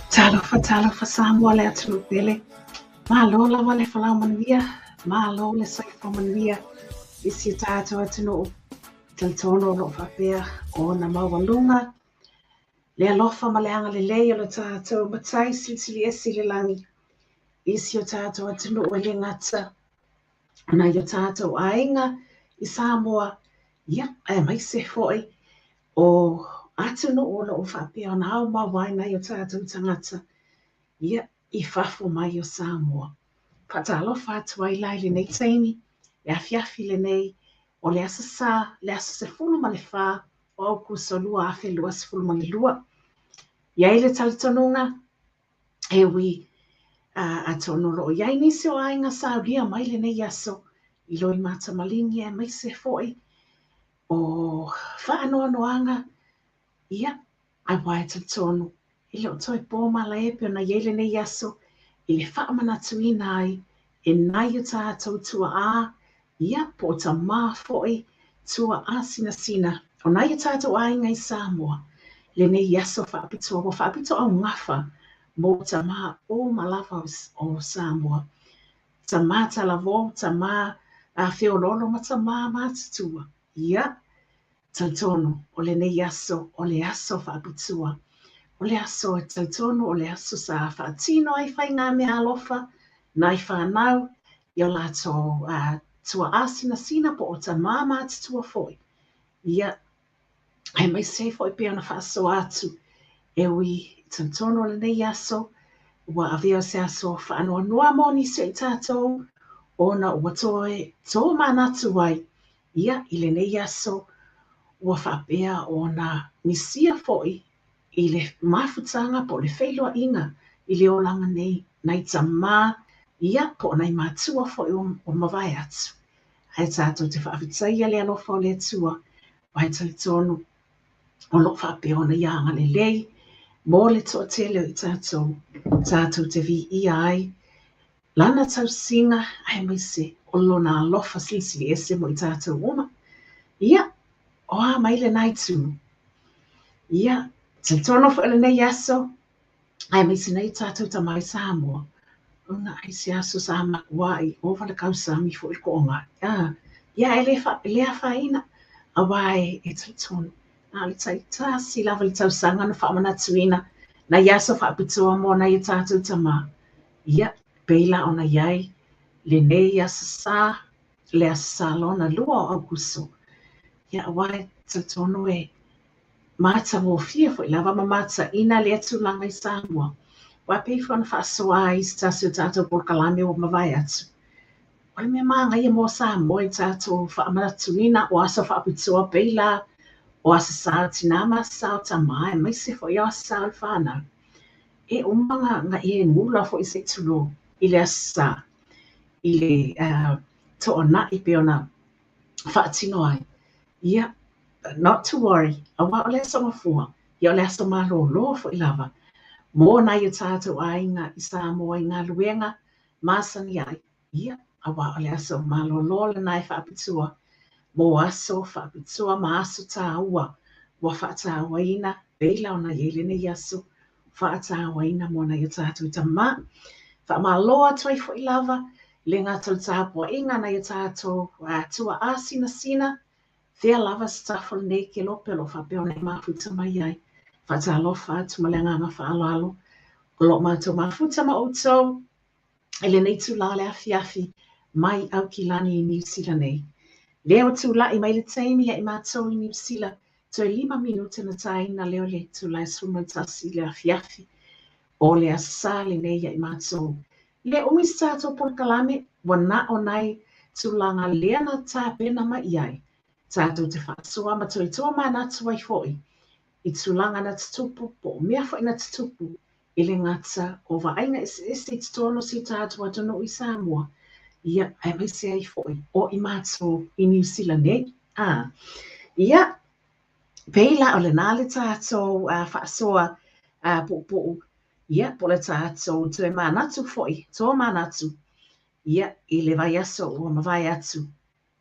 Talofa, talofa Samoa le atunuu pele. Malo lava le folau manuia, malo le soifua manuia i si o tatou atunuu. Talitonu o lo o faapea ona maualuga le alofa ma le agalelei o lo tatou Matai Silisili Ese i le lagi i si o tatou atunuu e le gata o nai o tatou aiga i Samoa, ia, aemaise foi o atunuu o lo o faapea ona aumau ai nai o tatou tagata, ia, i fafo mai o Samoa. Faatalofa atu ai la i lenei taimi, le afiafi lenei o le Aso Sa, le aso 14 o Aokuso 2022. I ai le talitonuga, e ui atonu o lo o i ai nisi o aiga saulia mai lenei aso i loimata maligi aemaise foi o faanoanoaga, ia, aua e talitonu e le o toe po malae pei ona i ai lenei aso i le faamanatuina ai e nai o tatou tuaa, ia, po o tamā foi, tuaa sinasina o nai o tatou aiga i Samoa, lenei aso faapitoa ua faapito augafa mo tamā uma lava o Samoa, tamā talavou, tamā feoloolo ma tamā matutua. Ia, talitonu o lenei aso o le aso faapitoa, o le aso e talitonu o le aso sa faatino ai faigameaalofa nai fanau i o latou tuaa sinasina po o tamā matutua foi. Ia, aemaise ai foi pei ona faasoa atu e ui i talitonu o lenei aso ua avea se aso faanoanoa mo nisi o i tatou ona ua toe tomanatu ai ia i lenei aso ua faapea ona misia foi i le mafutaga po o le feiloaiga i le olaga nei nai tamā ia po o nai matua foi ua mavae atu. Ae tatou te faafetaia le alofa o le Atua, aua e talitonu o lo o faapea ona ia agalelei mo le toatele o i tatou, tatou te viia ai Lana tausiga aemaise o Lona alofa silisili ese mo i tatou uma. Ia, o a mai lena itu? Ia, talitonu foi o lenei aso, aemaise nei o tatou tama i Samoa, ona ai se aso sa makua'i ova le kausami foi le ko'oga. Ah, ia e le, fa, e le afaina, auā e, e talitonu. Na o le taitasi lava le tausaga na faamanatuina nai aso faapitoa mo nai o tatou tamā. Ia, pei la ona i ai lenei Aso Sa, le Aso Sa lona lua o Aokuso. Ia, aua e talitonu e matagofie foi lava ma mataina lea tulaga i Samoa. Aua pei foi ona faasoa ai i se tasi o tatou polokalame ua mavae atu. O le mea manaia mo Samoa i tatou faamanatuina o aso faapitoa pei la o Aso Sa o Tinā ma Aso Sa o Tamā aemaise foi o Aso Sa o le Whānau. E uma na e gula foi se i tulou i le Aso Sa i le toonai pei ona faatino ai. Ia, not to worry, aua o le aso Gafua, ia o le aso malōlō foi lava mo nai o tatou aiga i Samoa i galuega masani ai, ia, aua o le aso malōlō lena e faapitoa mo aso faapitoa ma aso tāua ua faatauaina, pei la ona i ai lenei aso faatauaina mo nai o tatou tamā. Faamalo atu ai foi lava le gata o le tapuaiga a nai o tatou tuaa sinasina, fea lava se tafa o lenei kelope o lo o faapea ona e mafuta mai ai. Faatalofa atu ma le agaga faaaloalo o lo o matou mafuta ma outou i lenei itulā o le afiafi mai Aukilani i Niu Sila nei. Lea ua tulai mai le taimi ia i matou i Niu Sila, toe lima minute ona tāina lea o le itula e 11 i le afiafi o le Aso Sa lenei ia i matou. E le umi se tatou polokalame, ua na o nai tulaga lea na tapena mai i ai tatou te faasoa ma toe tomanatu ai foi i tulaga na tutupu po o mea foi na tutupu e le gata o vaaiga eseese i totonu o si o tatou atunuu i Samoa, ia, aemaise ai foi o i matou i Niu Sila nei. A, ia, pei la o lena le tatou faasoa puupuu, ia, po o le tatou toe manatu foi, tomanatu, ia, i le vaiaso ua mavae atu,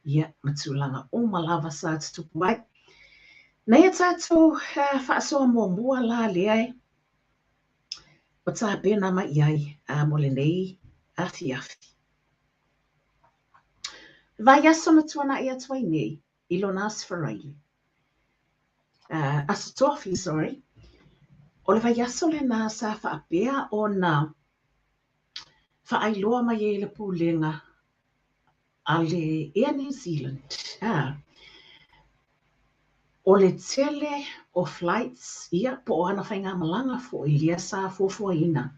ia, ma tulaga uma lava sa tutupu ai. Nei a tatou faasoa muamua la lea e. ua tapena mai i ai mo lenei afiafi. Vaiaso na tuanaʻi atu ai nei i lona Aso Faraile, Aso Tofi, sorry, o le vaiaso lena sa faapea ona faailoa mai ai le Pulega a le Air New Zealand, o le tele o flights ia po o ana faigamalaga foi lea sa fuafuaina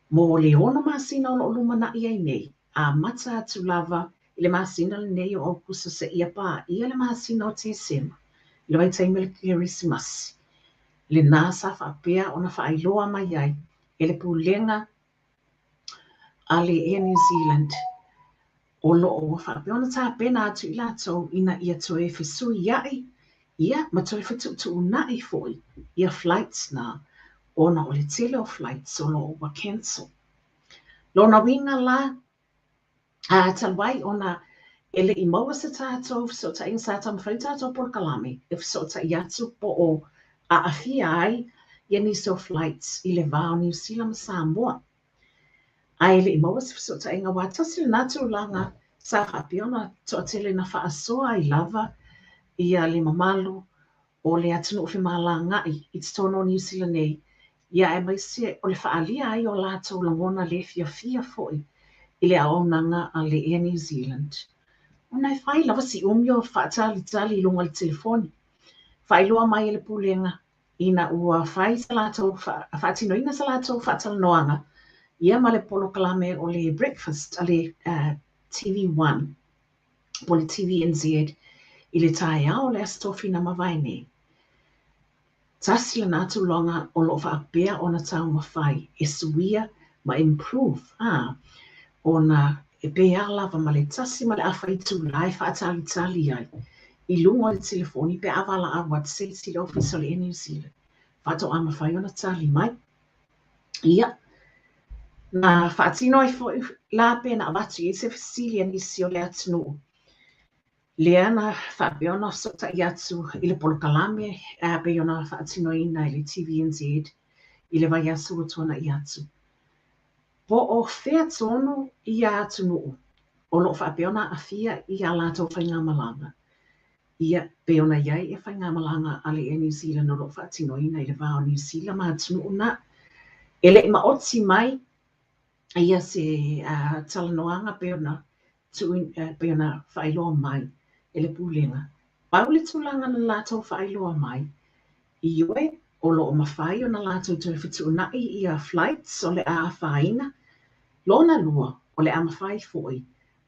mo le 6 masina o lo o lumanai ai nei, amata atu lava i le masina lenei o Aukuso seia paia le masina o Tesema i le vaitaimi o le Kerisimasi. Lena sa faapea ona faailoa mai ai e le Pulega a le Air New Zealand o lo o ua faapea ona tapena atu i latou ina ia toe fesuia'i ia ma toe fetuutuuna'i foi ia flights na ona o le tele o flights o lo o ua cancel. Lona uiga la, talu ai ona e le i maua se tatou fesootaiga, sa taumafai le tatou polokalame e fesootai atu po o aafia ai ia nisi o flights i le va o Niu Sila ma Samoa. Ae le i maua se fesootaiga aua tasi lena tulaga sa faapea ona toatele na faasoa ai lava ia le mamalu o le atunuu femalagaai i totonu o Niu Sila nei, ia aemaise o le faaalia ai o latou lagona le fiafia foi i le auaunaga a le Air New Zealand. Ona e fai lava si umi o faatalitali i luga o le telefoni. Faailoa mai e le Pulega ina ua fai sa latou faatinoina sa latou faatalanoaga ia ma le polokalame o le breakfast a le TV1 po o le TVNZ i le taeao o le Aso Tofi na mavae nei. Tasi lena tulaga o lo o faapea ona taumafai e suia ma improve ona e pei a lava ma le tasi ma le afa itula e faatalitali ai i luga o le telefoni pe a valaau atu se isi i le Ofisa o le Air New Zealand faatoa mafai ona tali mai. Ia, na faatino ai foi la pe na avatu i ai se fesili a nisi o le atunuu lea na faapea ona fesootai atu i le polokalame pei ona faatinoina e le TVNZ i le vaiaso ua tuanai atu. Po o fea tonu ia atunuu o lo o faapea ona aafia i a latou faigamalaga, ia, pei ona i ai ia faigamalaga a le Air New Zealand o lo o faatinoina i le va o Niu Sila ma atunuu na. E le i maoti mai ia se talanoaga pei ona pei ona faailoa mai e le Pulega. Pau le tulaga na latou faailoa mai, ioe, o lo o mafai ona latou toe fetuunai ia flights o le a afaina. Lona lua, o le a mafai foi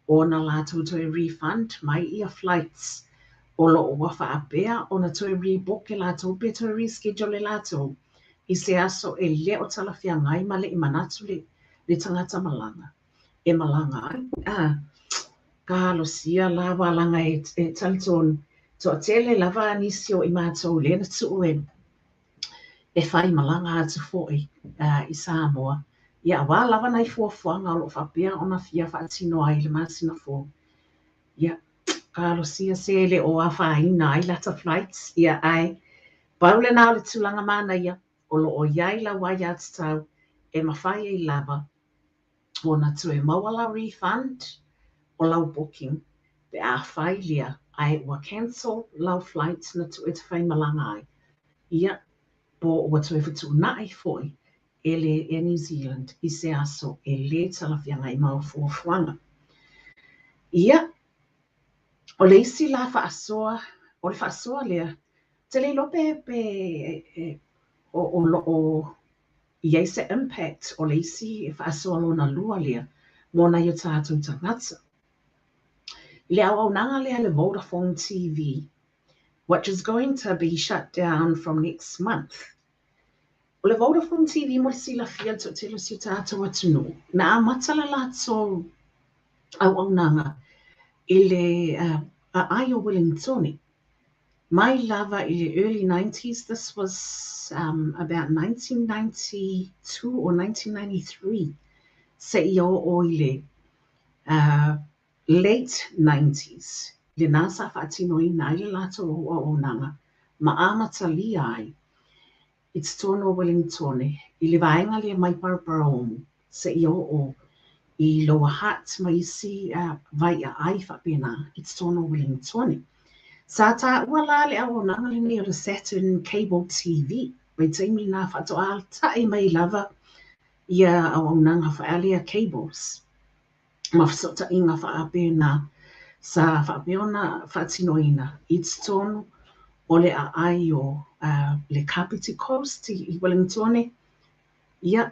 ona latou toe refund mai ia flights o lo o ua faapea ona toe rebook e latou pe toe reschedule e latou i se aso e le o talafeagai ma le i manatu le tagata malaga e malaga ai. Talosia la aua leaga e talitonu toatele lava nisi o i matou lea na tuu e fai malaga atu foi i Samoa, ia aua lava nai fuafuaga o lo o faapea ona fia faatino ai i le masina fou. Ia, talosia se le o afaina ai lata flights, ia ae pau lena o le tulaga manaia o lo o i ai lau aiatatau e mafai ai lava ona toe maua lau refund o lau booking pe a fai lea ae ua cancel lau flight na tuu e te faimalaga ai, ia, po ua toe fetuunai foi e le Air New Zealand i se aso e le talafeagai ma au fuafuaga. Ia, o le isi la faasoa, o le faasoa lea, ou te le iloa pe, pe o lo o i ai se impact o le isi faasoa lona lua lea mo nai o tatou tagata. I le auaunaga lea a le Vodafone TV, which is going to be shut down from next month. O le Vodafone TV mo le silafia le toatele o si o tatou atunuu, na amata le latou auaunaga i le aai o Ueligitone. Mai lava i le early 90s, this was about 1992 or 1993, seia oo i le late 90s, lena sa faatinoina ai le latou auaunaga ma amatalia ai. i totonu o Welingitone i le vaega lea mai Paraparaumu seia oo i Lower Hutt ma isi vai aai faapena i totonu o Welingitone. Sa taua la le auaunaga lenei o le Saturn Cable TV, vaitaimi lena faatoa alata'i mai lava ia auaunaga faalealea cables ma fesootaiga faapena sa faapea ona faatinoina i totonu o le aai o le Kapiti Coast i Welingitone, ia,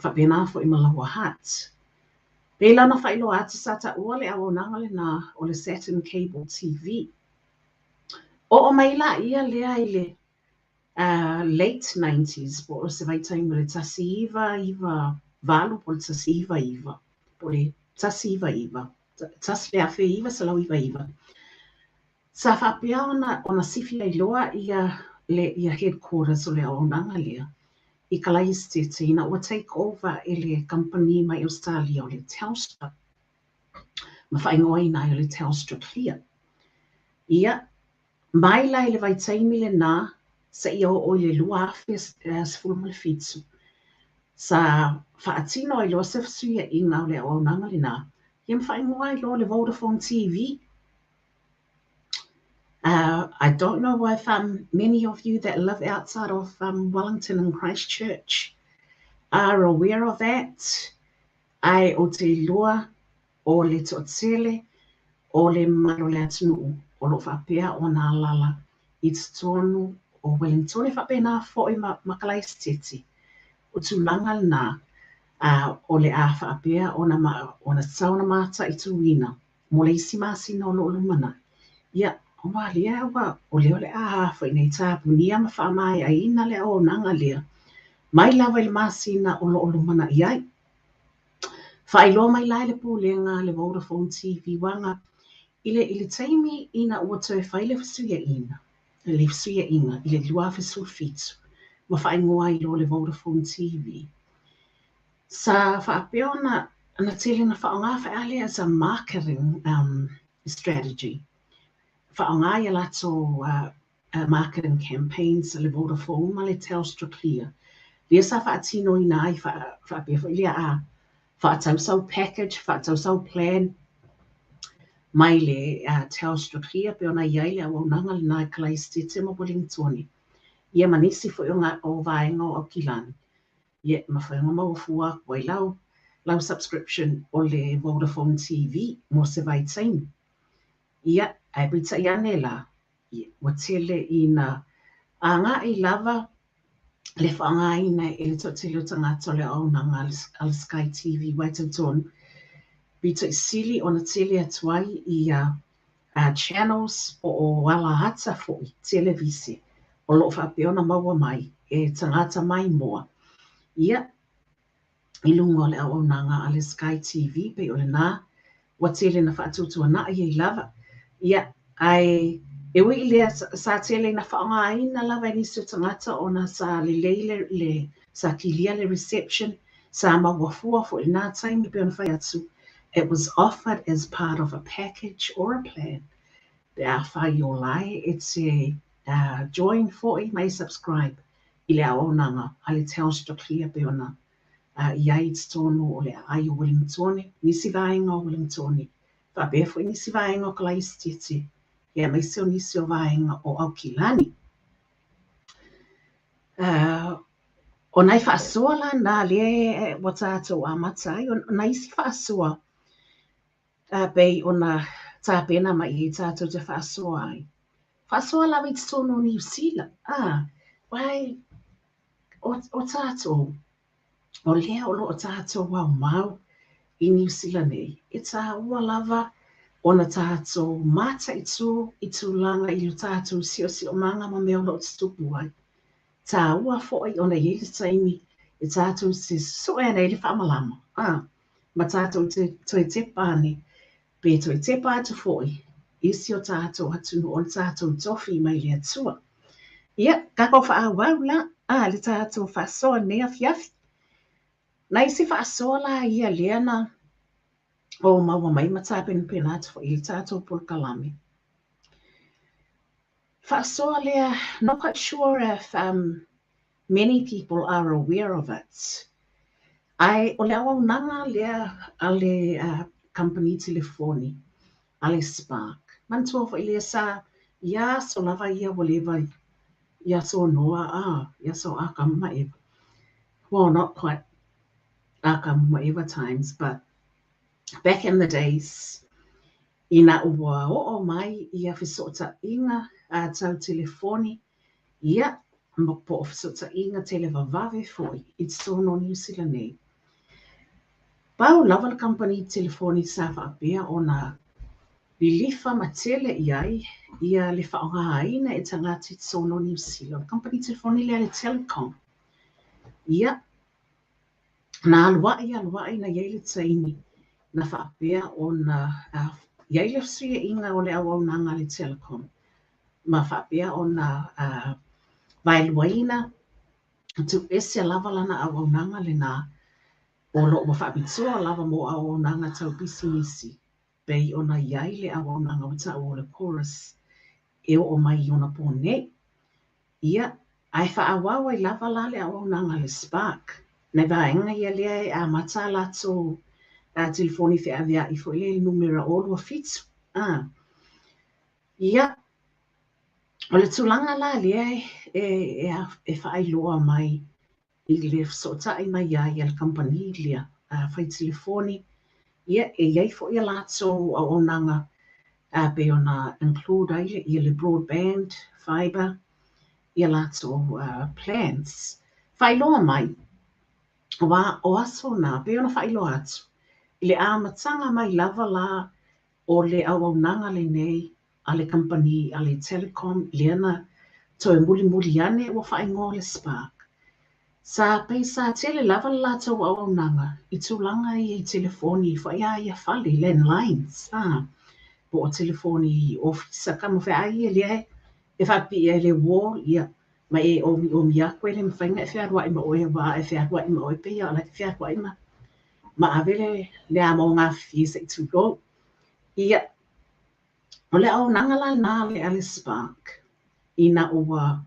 faapena foi ma Lower Hutt. Pei la ona faailoa atu sa taua le auaunaga lena o le Saturn Cable TV. Oo mai laia lea i le late nineties po o se vaitaimi o le 1998 po o le 199 po o le 199, 1999, sa faapea ona ona sifi ai loa ia le ia headquarters o le auaunaga lea i Kalaesetete ina ua take over e le kamupani mai Ausetalia o le Telstra ma faaigoaina ai o le Telstra Clear. Ia, Mai la i le vaitaimi lenā seia oo i le 2017, sa faatino ai loa se fesuiaiga o le auaunaga lenā, ia ma faaigoa ai loa o le Vodafone TV. I don't know if many of you that live outside of Wellington and Christchurch are aware of that, ae ou te iloa o le toatele o le mamalu o le atunuu o lo o faapea ona alaala i totonu o Wellington e faapena foi ma ma Kalaesetete. O tulaga lena o le a faapea ona ona tatau ona mataituina mo le isi masina o lo o lumanai. Ia, aua lea ua o lea o le a foi nei tapunia ma faamaeaina le auaunaga lea mai lava i le masina o lo o lumanai ai. Faailoa mai la e le Pulega le Vodafone TV uaga i le i le taimi ina ua toe fai le fesuiaiga le fesuiaiga i le 2017 ma faaigoa ai loa le Vodafone TV. Sa faapea ona na tele na faaaoga faeale as a marketing strategy. Faaaoga i a latou marketing campaigns a le Vodafone ma le Telstra Clear, lea sa faatinoina ai faapea foi lea a faatau sau package, faatau sau plan mai le Telstra Clear pei ona i ai le auaunaga lena i Kalaesetete ma Welingitone, ia ma nisi foi o o vaega o Aukilani, ia e mafai ona maua fua atu ai lau lau subscription o le Vodafone TV mo se vaitaimi. Ia, ae peitai ane la, Ua tele ina agai lava le faaaogaina e le toatele o tagata o le auaunaga a le Sky TV aua e talitonu, pito i sili ona tele atu ai ia channels po o ala ata foi televise o lo o faapea ona maua mai e tagata maimoa. Ia, i luga o le auaunaga a le Sky TV, pei o lena ua tele na faatuatuanai ai lava. Ia, ae e ui i lea, sa tele ina faaaogaina lava e nisi o tagata ona sa lelei le, le sa kilia le reception, sa maua fua foi i lena taimi pei ona fai atu, it was offered as part of a package or a plan pe afai o lae e te join foi ma e subscribe i le auaunaga a le Telstra Clear pei ona i ai i totonu o le aai o Welingitone, nisi vaega o Welingitone, faapea foi nisi vaega o Kalaesetete, aemaise o nisi o vaega o Aukilani. O nai faasoa la na lea ua tatou amata ai, o nai isi faasoa pei ona tapena mai i ai tatou te faasoa ai. Faasoa lava i totonu o Niu Sila, wai, o, o tatou, o lea o lo o tatou aumau i Niu Sila nei, e tāua lava ona tatou mataitu i tulaga i lo tatou siosiomaga ma mea o lo o tutupu ai. Tāua foi ona i ai le taimi e tatou te sue ana ai le faamalama, ma tatou te toe tepa ane pe toe tepa atu foi i si o tatou atunuu o le tatou tofi mai le Atua. Ia, tatou faaauau la, a, le tatou faasoa lenei afiafi. Na isi faasoa la ia lea na o maua mai ma tapenapena atu foi i le tatou polokalame. Faasoa lea, not quite sure if um, Many people are aware of it. Ae o le auaunaga lea a le kamupani telefoni a le Spark, manatua foi lea sa ia aso lava ia ua leva i aso o Noa, i aso o Atamu ma Eva. Well, not quite Atamu ma Eva times, but back in the days, ina ua oo mai ia fesootaiga tau telefoni, ia, po o fesootaiga televavave foi i totonu o Niu Sila nei. Pau lava le kamupani telefoni sa faapea ona lilifa ma tele i ai ia le faaaogaina e tagata i totonu o Niu Sila, o le kamupani telefoni lea a le Telecom. Ia, Na alu aʻe alu aʻe na i ai le taimi na faapea ona i ai le fesuiaʻiga o le auaunaga a le Telecom ma faapea ona vaeluaina tuuese lava lana auaunaga lenā o lo o ua faapitoa lava mo auaunaga tau pisinisi pei ona i ai le auaunaga ua taua o le Chorus e oo mai i ona pō nei. Ia, ae faaauau ai lava la le auaunaga a le Spark. Nai vaega ia lea e amata a latou telefoni feaveai foi lea i le numera 27. Ia, o le tulaga la lea e faailoa mai i le fesootai mai ai a le kamupani lea fai telefoni, ia e i ai foi a latou auaunaga pei ona include ai ia le broadband, fibre, ia latou plans. Faailoa mai, aua o aso na, pei ona faailoa atu, i le amataga mai lava la o le auaunaga lenei a le kamupani a le Telecom lea na toe mulimuli ane ua faaigoa o le Spark. Sa pei sa tele lava le latou auaunaga i tulaga ia i telefoni foi a ia fale, landlines, po o telefoni ofisa, ka ma feaai ia lea e faapipii ai i le wall, ia, ma e omiomi atu e le mafai ona e fealuai ma oe aua a e fealuai ma oe pei lava o la e te fealuai ma ave le amo gafifie se i tulou. Ia, o le auaunaga la lena a le Spark, ina ua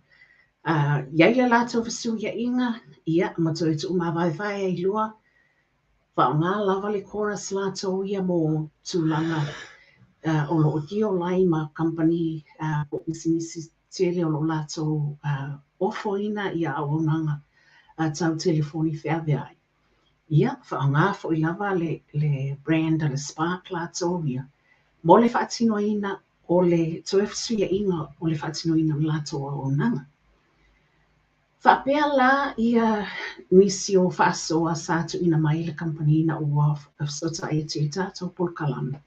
i ai le latou fesuiaʻiga, ia, ma toe tuumāvaevae ai loa, faaaoga lava le Chorus latou ia mo tulaga o lo o deal ai ma kamupani po o pisinisi tele o lo o latou ofoina ia auaunaga tau telefoni feaveai. Ia, faaaoga foi lava le brand a le Spark latou ia mo le faatinoina o le toe fesuiaʻiga o le faatinoina o le latou auaunaga. Faapea la ia nisi o faasoa sa tuuina mai e le kamupani ina ua fesootai atu i le tatou polokalame.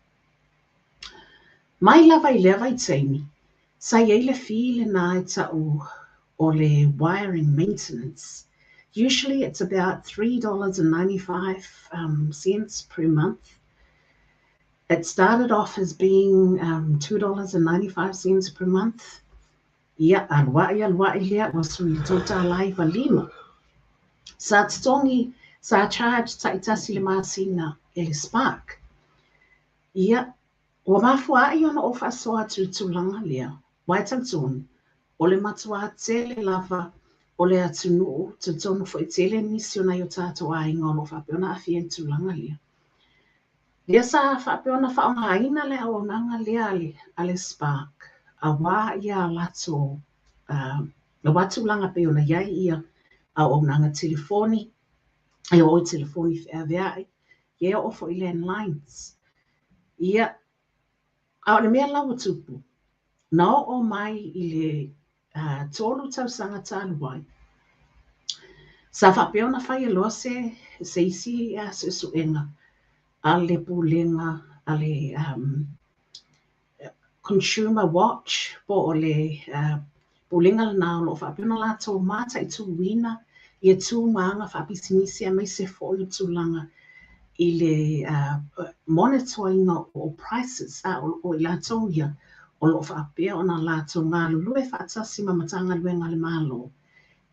Mai lava i lea vaitaimi, sa i ai le fee lenā e tau o le wiring maintenance. Usually it's about $3.95 per month. It started off as being $2.95 per month. Ia, alu aʻe alu aʻe lea ua sui i le $3.95. Sa totogi, sa charge taitasi le masina e le Spark. Ia, ua mafua ai ona ou faasoa atu i le tulaga lea, aua e talitonu, o le matuā tele lava o le atunuu, talitonu foi e tele nisi o nai o tatou aiga o lo o faapea ona aafia i le tulaga lea. Lea sa faapea ona faaaogaina le auaunaga lea a le Spark aua ia latou aua tulaga pei ona i ai ia auaunaga telefoni, e oo i telefoni feaveai, e oo foi i landlines. Ia, a o le mea la ua tupu, na oo mai i le 3 tausaga talu ai, sa faapea ona faia loa se se isi suesuega a le Pulega a le Consumer Watch po o le Pulega lenā o lo o faapea ona latou mataituina ia tu ma aga faapisinisi aemaise foi o tulaga i le monitor ina o prices, a o i latou ia o lo o faapea ona latou galulue faatasi ma Matagaluega a le Malo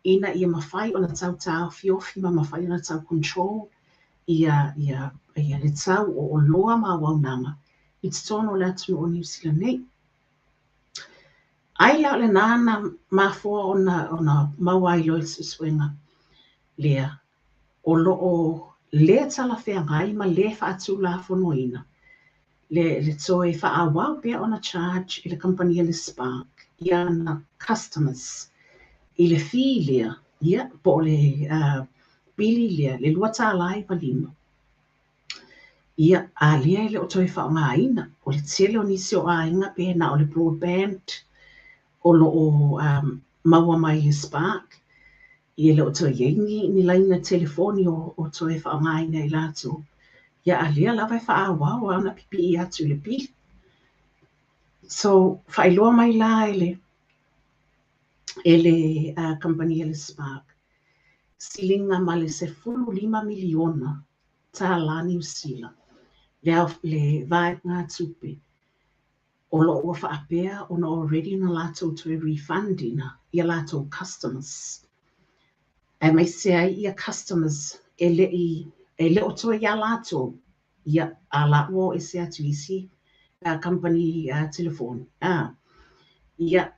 ina ia mafai ona tau taofiofi ma mafai ona tau control ia ia ia le tau o oloa ma auaunaga i totonu o le atunuu o Niu Sila nei. Ai la o lena na mafua ona maua ai loa i le suesuega lea o lo o lē talafeagai ma lē faatulafonoina le toe faaauau pea ona charge e le kamupani a le Spark i ana customers i le fee lea, ia, po o le pili lea, le $2.95. Ia, a lea e le o toe faaaogaina. O le tele o nisi o aiga pe na o le broadband o lo o maua mai i le Spark, ia e le o toe i ai ni laina telefoni o toe faaaogaina e latou. Ia a lea lava e faaauau lava ona pipii atu i le pili. So, faailoa mai la e le kamupani a le Spark, siliga ma le $15 miliona Niu Sila le vaegatupe o lo o ua faapea ona already na latou toe refund ina ia latou customers, aemaise ai ia customers e le o toe iā latou, ia a la ua o ese atu i isi kamupani telefoni. Ia,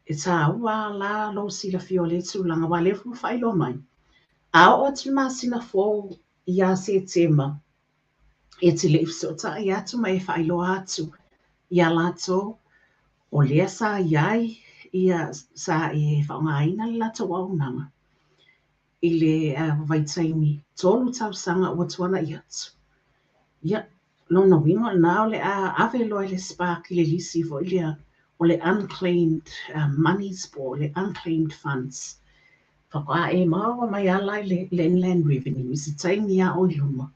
e tāua la lou silafia o lea tulaga, aua o lea ua faailoa mai, a oo atu i le masina fou ia Setema e te le i fesootai atu ma e faailoa atu iā latou o lea sa i ai ia sa e faaaogaina le latou auaunaga i le vaitaimi 3 tausaga ua tuana'i atu. Ia, lona uiga o lena o le a ave loa e le Spark i le lisi foi lea o le unclaimed monies po o le unclaimed funds. Faatoa e maua mai ala i le Inland Revenue i se taimi a o i luma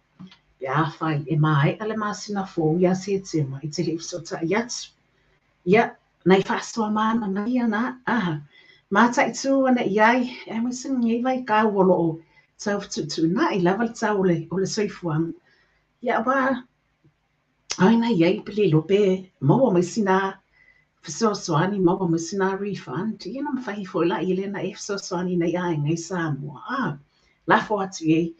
pe afai e maea le masina fou ia Setema e te le i fesootai atu. Ia, nai faasoa mananaia na mataitū ane i ai, aemaise lenei vaitau o lo o tau fetuutuunai lava le tau o le soifuaga. Ia, aua ai na i ai pe le iloa pe maua mai sina fesoasoani, maua mai sina refund, ia na mafai foi laia lea ona e fesoasoani i nai aiga i Samoa lafo atu i ai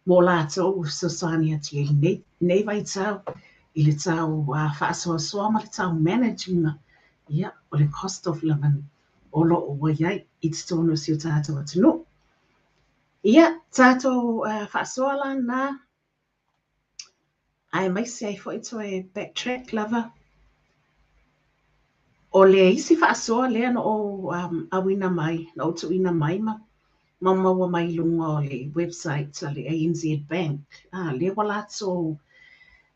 mo latou ua fesoasoani atu i ai lenei vaitau i le tau faasoasoa ma le tau manage ina, ia, o le cost of living o lo o ua i ai i totonu o si o tatou atunuu. Ia, tatou faasoa la na, aemaise ai foi toe backtrack lava. O le isi faasoa lea na ou auina mai, na ou tuuina mai ma maua mai i luga o le website a le ANZ Bank. Lea ua latou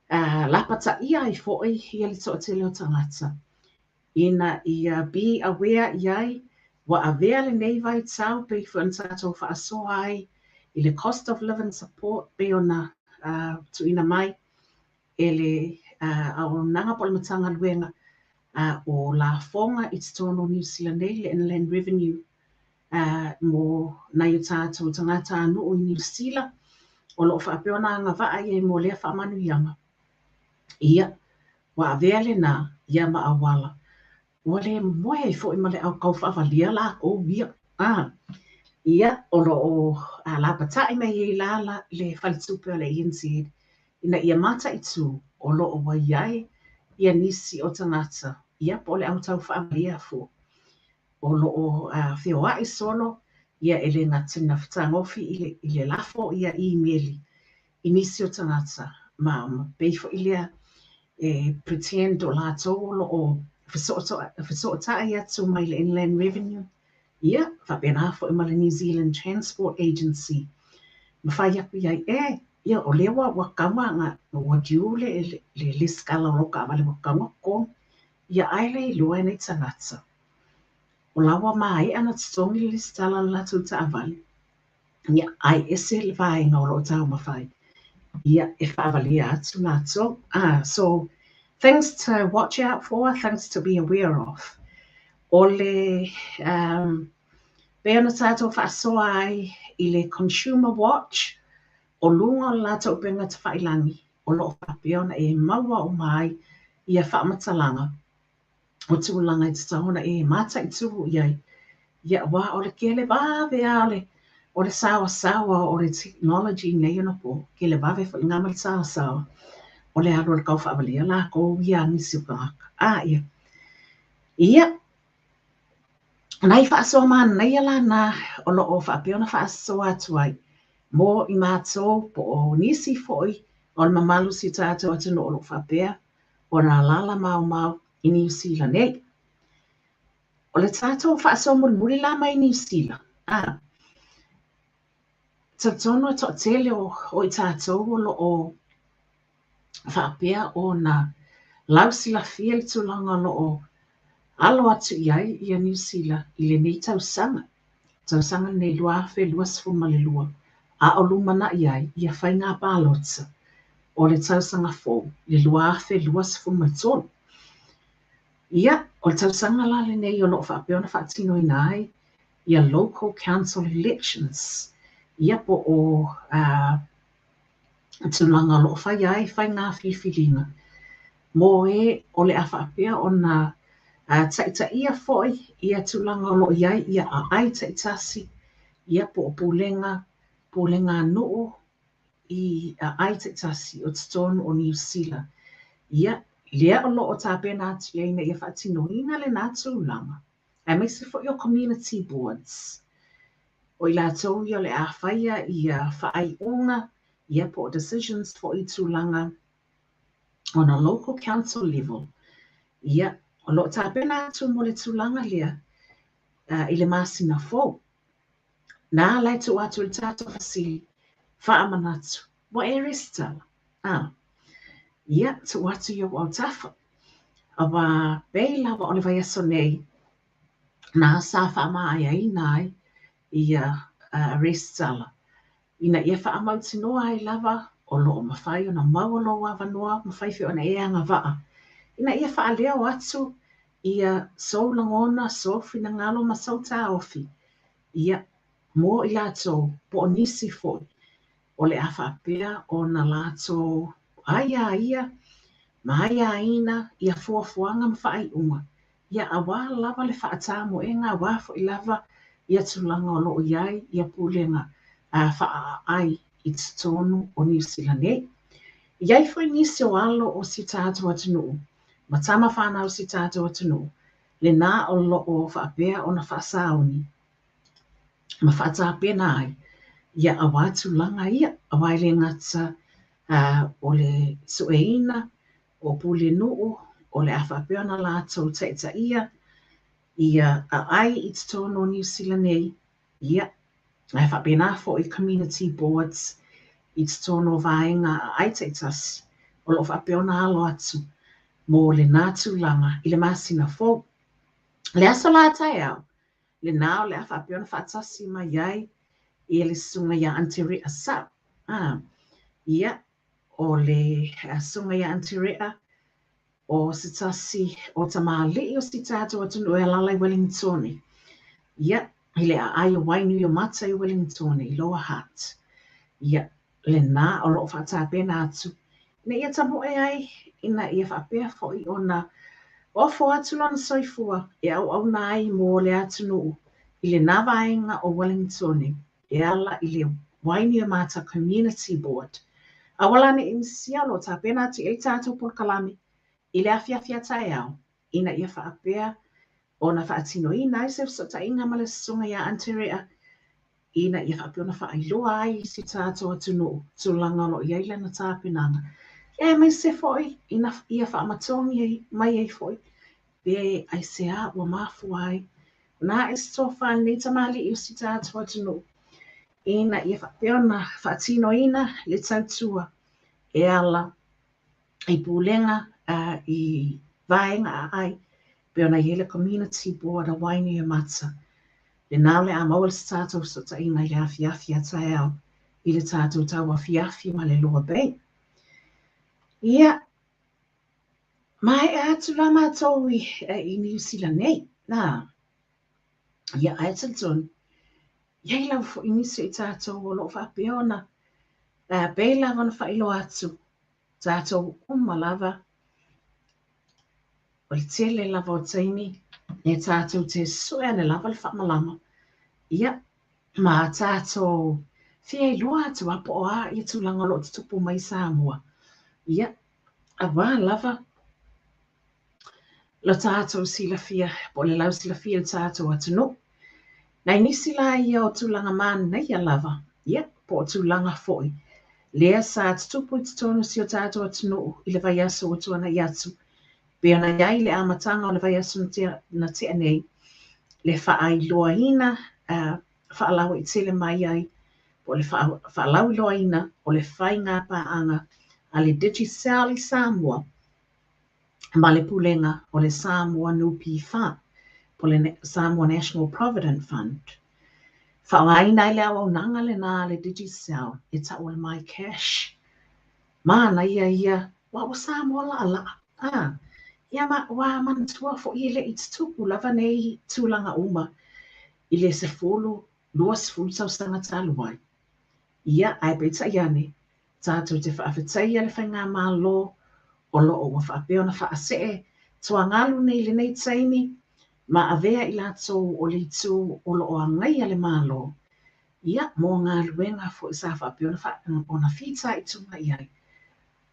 lapataia ai foi ia le toatele o tagata ina ia be aware i ai ua avea lenei vaitau pei foi ona tatou faasoa ai i le cost of living support pei ona tuuina mai e le auaunaga po o le Matagaluega o Lafoga i totonu o Niu Sila nei, le Inland Revenue, mo nai o tatou tagatanuu i Niu Sila o lo o faapea ona agavaa i ai mo lea faamanuiaga. Ia, ua avea lena ia ma auala ua le momoe ai foi ma le au taufaavalia latou ia. Ia, o lo o lapatai mai ai la le faletupe o le ANZ ina ia mataitū o lo o ua i ai ia nisi o tagata, ia, po o le au taufaavalia foi o lo o feoai solo, ia, e le gata ina fetagofi i le lafo ia imeli i nisi o tagata ma pei foi lea e pretend o latou o lo o fesootai atu mai le Inland Revenue, ia, faapena foi ma le New Zealand Transport Agency, ma fai atu i ai e, ia, o lea ua tatau ona ua due le lesitala o lau taavale ua tatau ona totogi. Ia, ae le iloa e nei tagata o la ua maea ona totogi le lesitala o le latou taavale, ia, ae ese le vaega o lo o taumafai ia e faavalia atu latou. So things to watch out for, things to be aware of. O le pei ona tatou faasoa ai i le Consumer Watch o luga o le latou upega tafailagi o lo o faapea ona e maua uma ai ia faamatalaga o tulaga e tatau ona e mataitū i ai. Ia, aua o le tele vave lava o le saoasaoa o le technology nei ona po, tele vave foi lena ma le saoasaoa o le alu o le taufaavalia latou ia a nisi o tagata. Ia. Ia. O nai faasoa manaia la na o lo o faapea ona faasoa atu ai mo i matou po o nisi foi o le mamalu o si o tatou atunuu o lo o faapea ona alaala maomao i Niu Sila nei. O le tatou faasoa mulimuli la mai Niu Sila, a, talitonu e toatele o i tatou o lo o faapea ona lausilafia le tulaga o lo o alo atu i ai ia Niu Sila i lenei tausaga, tausaga lenei 2022, a o lumanai ai ia faiga palota o le tausaga fou le 2023. Ia, o le tausaga la lenei o lo o faapea ona faatinoina ai ia local council elections, ia po o tulaga o lo o faia ai faiga filifiliga mo e o le a faapea ona taitaia foi ia tulaga o lo o i ai ia aai taitasi, ia po o pulega, pulega a nuu i aai taitasi o totonu o Niu Sila. Ia, lea o lo o tapena atu i ai ina ia faatinoina lena tulaga, aemaise foi o community boards. O i latou ia o le a faia ia faaiuga, ia po o decisions foi i tulaga on a local council level. Ia, o lo o tapena atu mo le tulaga lea i le masina fou. Na ala e tuu atu i le tatou fesili faamanatu, ua e resitala? A, ia, tuu atu i ou autafa. Aua pei lava o le vaiaso nei, na sa faamaeaina ai ia resitala ina ia faamautinoa ai lava o lo o mafai ona maua lou avanoa, mafai foi ona e agavaa ina ia faaleo atu ia sou lagona, sou finagalo ma sou taofi, ia, mo i latou po o nisi foi o le a faapea ona latou aiaia ma aiaina ia fuafuaga ma faaiuga, ia aua lava le faatamoega, aua foi lava ia tulaga o lo o i ai ia pulega faaaai i totonu o Niu Sila nei. E i ai foi nisi o alo o si tatou atunuu ma tama fanau o si tatou atunuu, lena o lo o faapea ona faasauni ma faatapena ai ia aua tulaga ia, aua e le gata o le sueina o pulenuu o le a faapea ona latou taitaia ia aai i totonu o Niu Sila nei, ia, ae faapena foi community boards i totonu o vaega aai taitasi o lo o faapea ona alo atu mo lena tulaga i le masina fou. Le aso la taeao, lena o le a faapea ona faatasi mai ai ia le susuga ia Aunty Rea Sau. Ah, ia, o le susuga ia Aunty Rea, o se tasi o tamalii o si tatou atunuu e alaala i Wellingtone. Ia, i le aai o Wainuiomata i Wellingtone, i Lower Hutt. Ia, lena o lo o faatapena atu ina ia tamoe ai, ina ia faapea foi ona ofo atu lona soifua e auauna ai mo le atunuu i lena vaega o Wellingtone e ala i le Wainuiomata Community Board. Aua la ne i misia o lo o tapena atu i ai le tatou polokalame i le afiafi a taeao ina ia faapea ona faatinoina ai se fesootaiga ma le susuga ia Aunty Rea ina ia faapea ona faailoa ai i si tatou atunuu tulaga o lo o i ai lana tapenaga, aemaise foi ina ia faamatogi mai ai foi pe aisea ua mafua ai ona ae se tofa i lenei tamalii o si tatou atunuu ina ia faapea ona faatinoina le tautua e ala i pulega i vaega aai pei ona i ai le Community Board a Wainuiomata. Lena o le a maua se tatou fesootaiga i le afiafi a taeao i le tatou tauafiafi ma le Lower Bay. Ia, maea atu la matou i Niu Sila nei. Nā, ia, ae talitonu, i ai lava foi nisi o i tatou o lo o faapea ona pei lava ona faailoa atu tatou uma lava o le tele lava o taimi e tatou te sue ane lava le faamalama, ia, ma tatou fia iloa atu a po o a ia tulaga o lo o tutupu mai i Samoa, ia, aua lava lo tatou silafia po o le lausilafia i le tatou atunuu. Nai nisi la ia o tulaga manaia lava, ia, po o tulaga foi lea sa tutupu i totonu o si o tatou atunuu i le vaiaso ua tuanai atu, pei ona i ai le amataga o le vaiaso na tea nei, le faailoaina faalauaitele mai ai, po o le faalauiloaina o le faiga paaga a le Digicel i Samoa ma le Pulega o le Samoa NPF, po o le Samoa National Provident Fund. Faaaogaina ai le auaunaga lena a le Digicel e tau o le MyCash. Manaia ia, aua ua Samoa laalaa. A, ia ma ua manatua foi e le i tutupu lava nei tulaga uma i le 10, 20 tausaga talu ai. Ia, ae peitai ane, tatou te faafetaia le Faigamalo o lo o ua faapea ona faasee tuagalu nei i lenei taimi ma avea i latou o le itu o lo o agaia le Malo, ia, mo galuega foi sa faapea ona fitaituga i ai.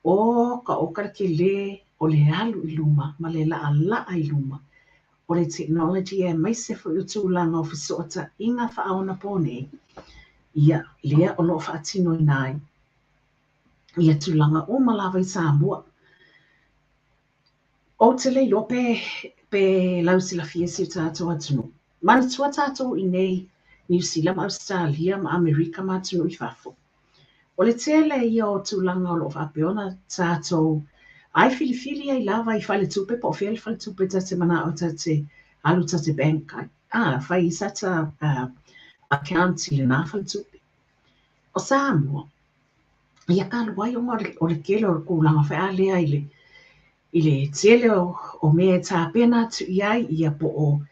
Oka oka le telē o le alu i luma ma le laalaa i luma o le technology aemaise foi o tulaga o fesootaiga faaonaponei, ia, lea o lo o faatinoina ai ia tulaga uma lava i Samoa. Ou te le iloa pe pe lausilafia si o tatou atunuu. Manatua tatou i inei Niu Sila ma Ausetalia ma Amerika ma atunuu i fafo. O le tele ia o tulaga o lo o faapea ona tatou ai filifili ai lava i faletupe po o fea le faletupe ta te manao ta te alu ta te bank ai. A, fai i sata account i lena faletupe. O Samoa, ia talu ai ona o le tele o le tulaga foi a lea i le i le tele o mea e tapena atu i ai, ia po o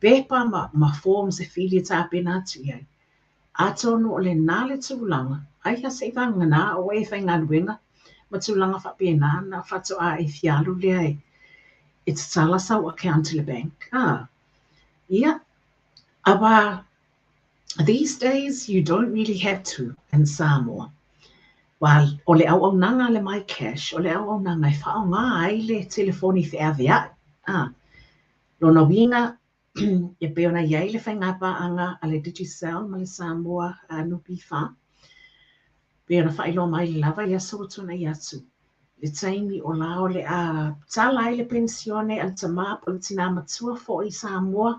pepa ma forms e fili e tapena atu i ai. Atonu o lena le tulaga, ai lava se i vagana o oe e faigaluega ma tulaga faapena ona faatoa e fia alu lea e tatala sau account i le bank. Ia, aua these days you don't really have to in Samoa. Aua o le auaunaga a le MyCash, o le auaunaga e faaaoga ai le telefoni feaveai. Lona uiga, e pei ona i ai le faiga paaga a le Digicel ma le Samoa NPF, pei ona faailoa mai lava i aso ua tuanai atu, le taimi o la o le a tala ai le penisione a le tamā po o le tinā matua foi i Samoa,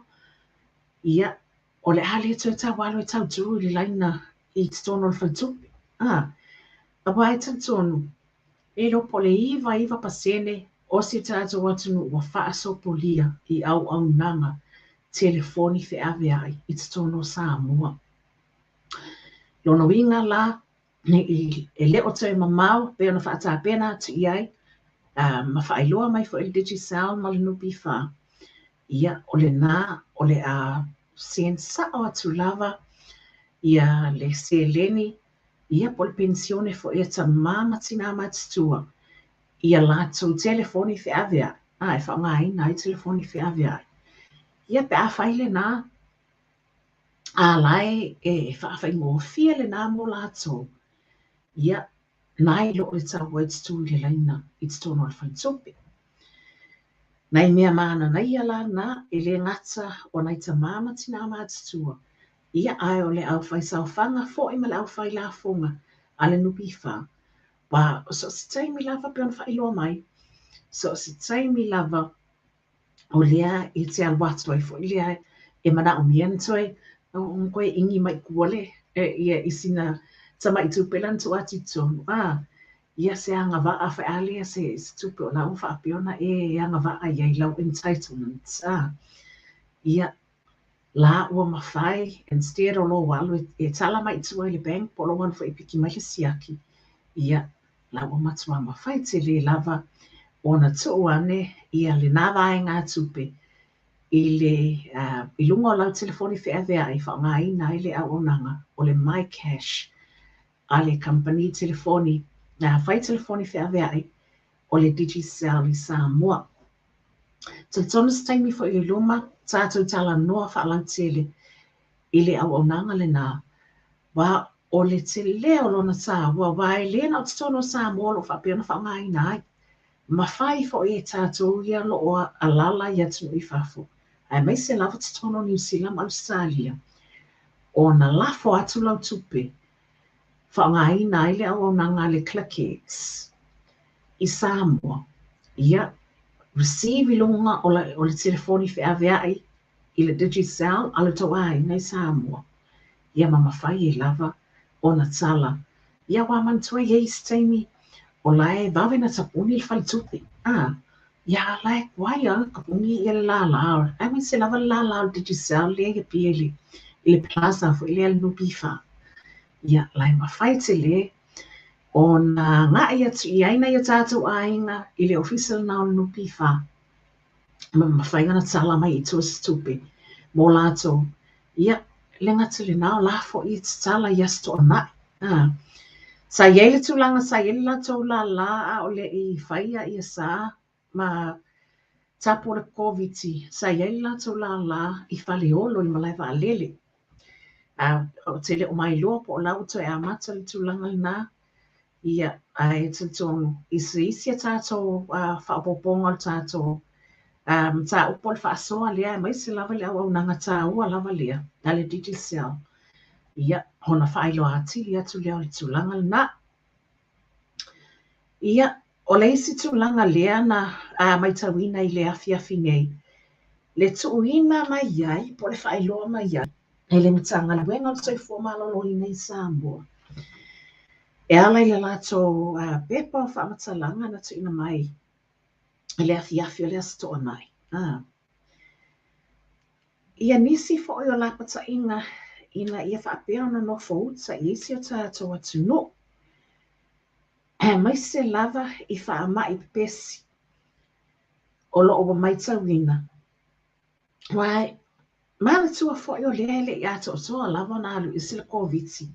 ia, o le a le toe tau alu e tautu i le laina i totonu o le faletupe. Aua e talitonu, e le iloa po o le 99% o si o tatou atunuu ua faasopolia i auaunaga telefoni feaveai i totonu o Samoa. Lona uiga la, e le o toe mamao pei ona faatapena atu i ai ma faailoa mai foi le Digicel ma le NPF, ia, o lena o le a send sao atu lava ia le seleni, ia po o le penisione foi a tamā ma tinā matutua i a latou telefoni feaveai, e faaaogaina ai telefoni feaveai. Ia pe a fai lena, a la e faafaigofie lena mo latou, ia, nai lo le tau ai tutū i le laina i totonu o le faletupe. Nai mea mananaia la na, e le gata o nai tamā ma tinā matutua, ia ae o le aufaisaofaga foi ma le aufailafoga a le NPF, aua so o se taimi lava pei ona faailoa mai, so o se taimi lava o lea e te alu atu ai foi lea e manaomia ona toe ona toe igi mai i tua le ia i sina tamai tupe la na tuu atu i totonu, ia se agavaa foi a lea se tupe o la ua faapea ona e agavaa i ai lau entitlement, ia la ua mafai instead o lou alu e tala mai i tua i le bank po o lou alu foi e piki mai le siaki, ia la ua matua mafai tele lava ona tuu ane ia lena vaegatupe i le i luga o lau telefoni feaveai e faaaogaina ai le auaunaga o le MyCash a le kamupani telefoni fai telefoni feaveai o le Digicel i Samoa. Talitonu se taimi foi i luma tatou talanoa faalautele i le auaunaga lena, aua o le tele o lona taua, aua e le na o totonu o Samoa o lo o faapea ona faaaogaina ai. Mafai foi e tatou ia o lo o alaala i atunuu i fafo. aemaise lava totonu o Niu Sila ma Ausetalia, ona lafo atu lau tupe faaaogaina ai le auaunaga a le ClickX i Samoa, ia, receive i luga o le telefoni feaveai i le Digicel a lo outou aiga i Samoa, ia ma mafai ai lava ona tala. Ia aua manatua e i ai isi taimi o la e vave ona tapuni le faletupe, a, ia a la e tuai lava ona tapuni le lala, aemaise lava le lala o le Digicel lea e i Apia i le plaza foi lea a le NPF. Ia, la e mafai tele ona agai atu i ai nai o tatou aiga i le ofisa lena o le NPF ma mafai ona tala mai i tua se tupe mo latou. Ia, le gata i lena, o la foi e tatala i Aso Toonai. Sa i ai le tulaga sa i ai le latou lala a o le i faia ia sa ma tapu o le Koviti, sa i ai le latou lala i Faleolo i le malae vaalele. Ou te le o mailoa po o la ua toe amata le tulaga lena. Ia, ae talitonu i se isi a tatou faaopoopoga o le tatou mataupu o le faasoa lea, aemaise lava le auaunaga taua lava lea a le Digicel, ia, ona faailoa atili atu lea o le tulaga lena. Ia, o le isi tulaga lea na matauina i le afiafi nei, le tuuina mai ai po o le faailoa mai ai e le Matagaluega o le Soifua Maloloina i Samoa e ala i le latou pepa o faamatalaga na tuuina mai i le afiafi o le Aso Toonai. Ia nisi foi o lapataiga ina ia faapea ona nofouta i isi o tatou atunuu, aemaise lava i faamai pepesi o lo o ua matauina. Aua e manatua foi o lea e le i atoatoa lava ona alu ese le Koviti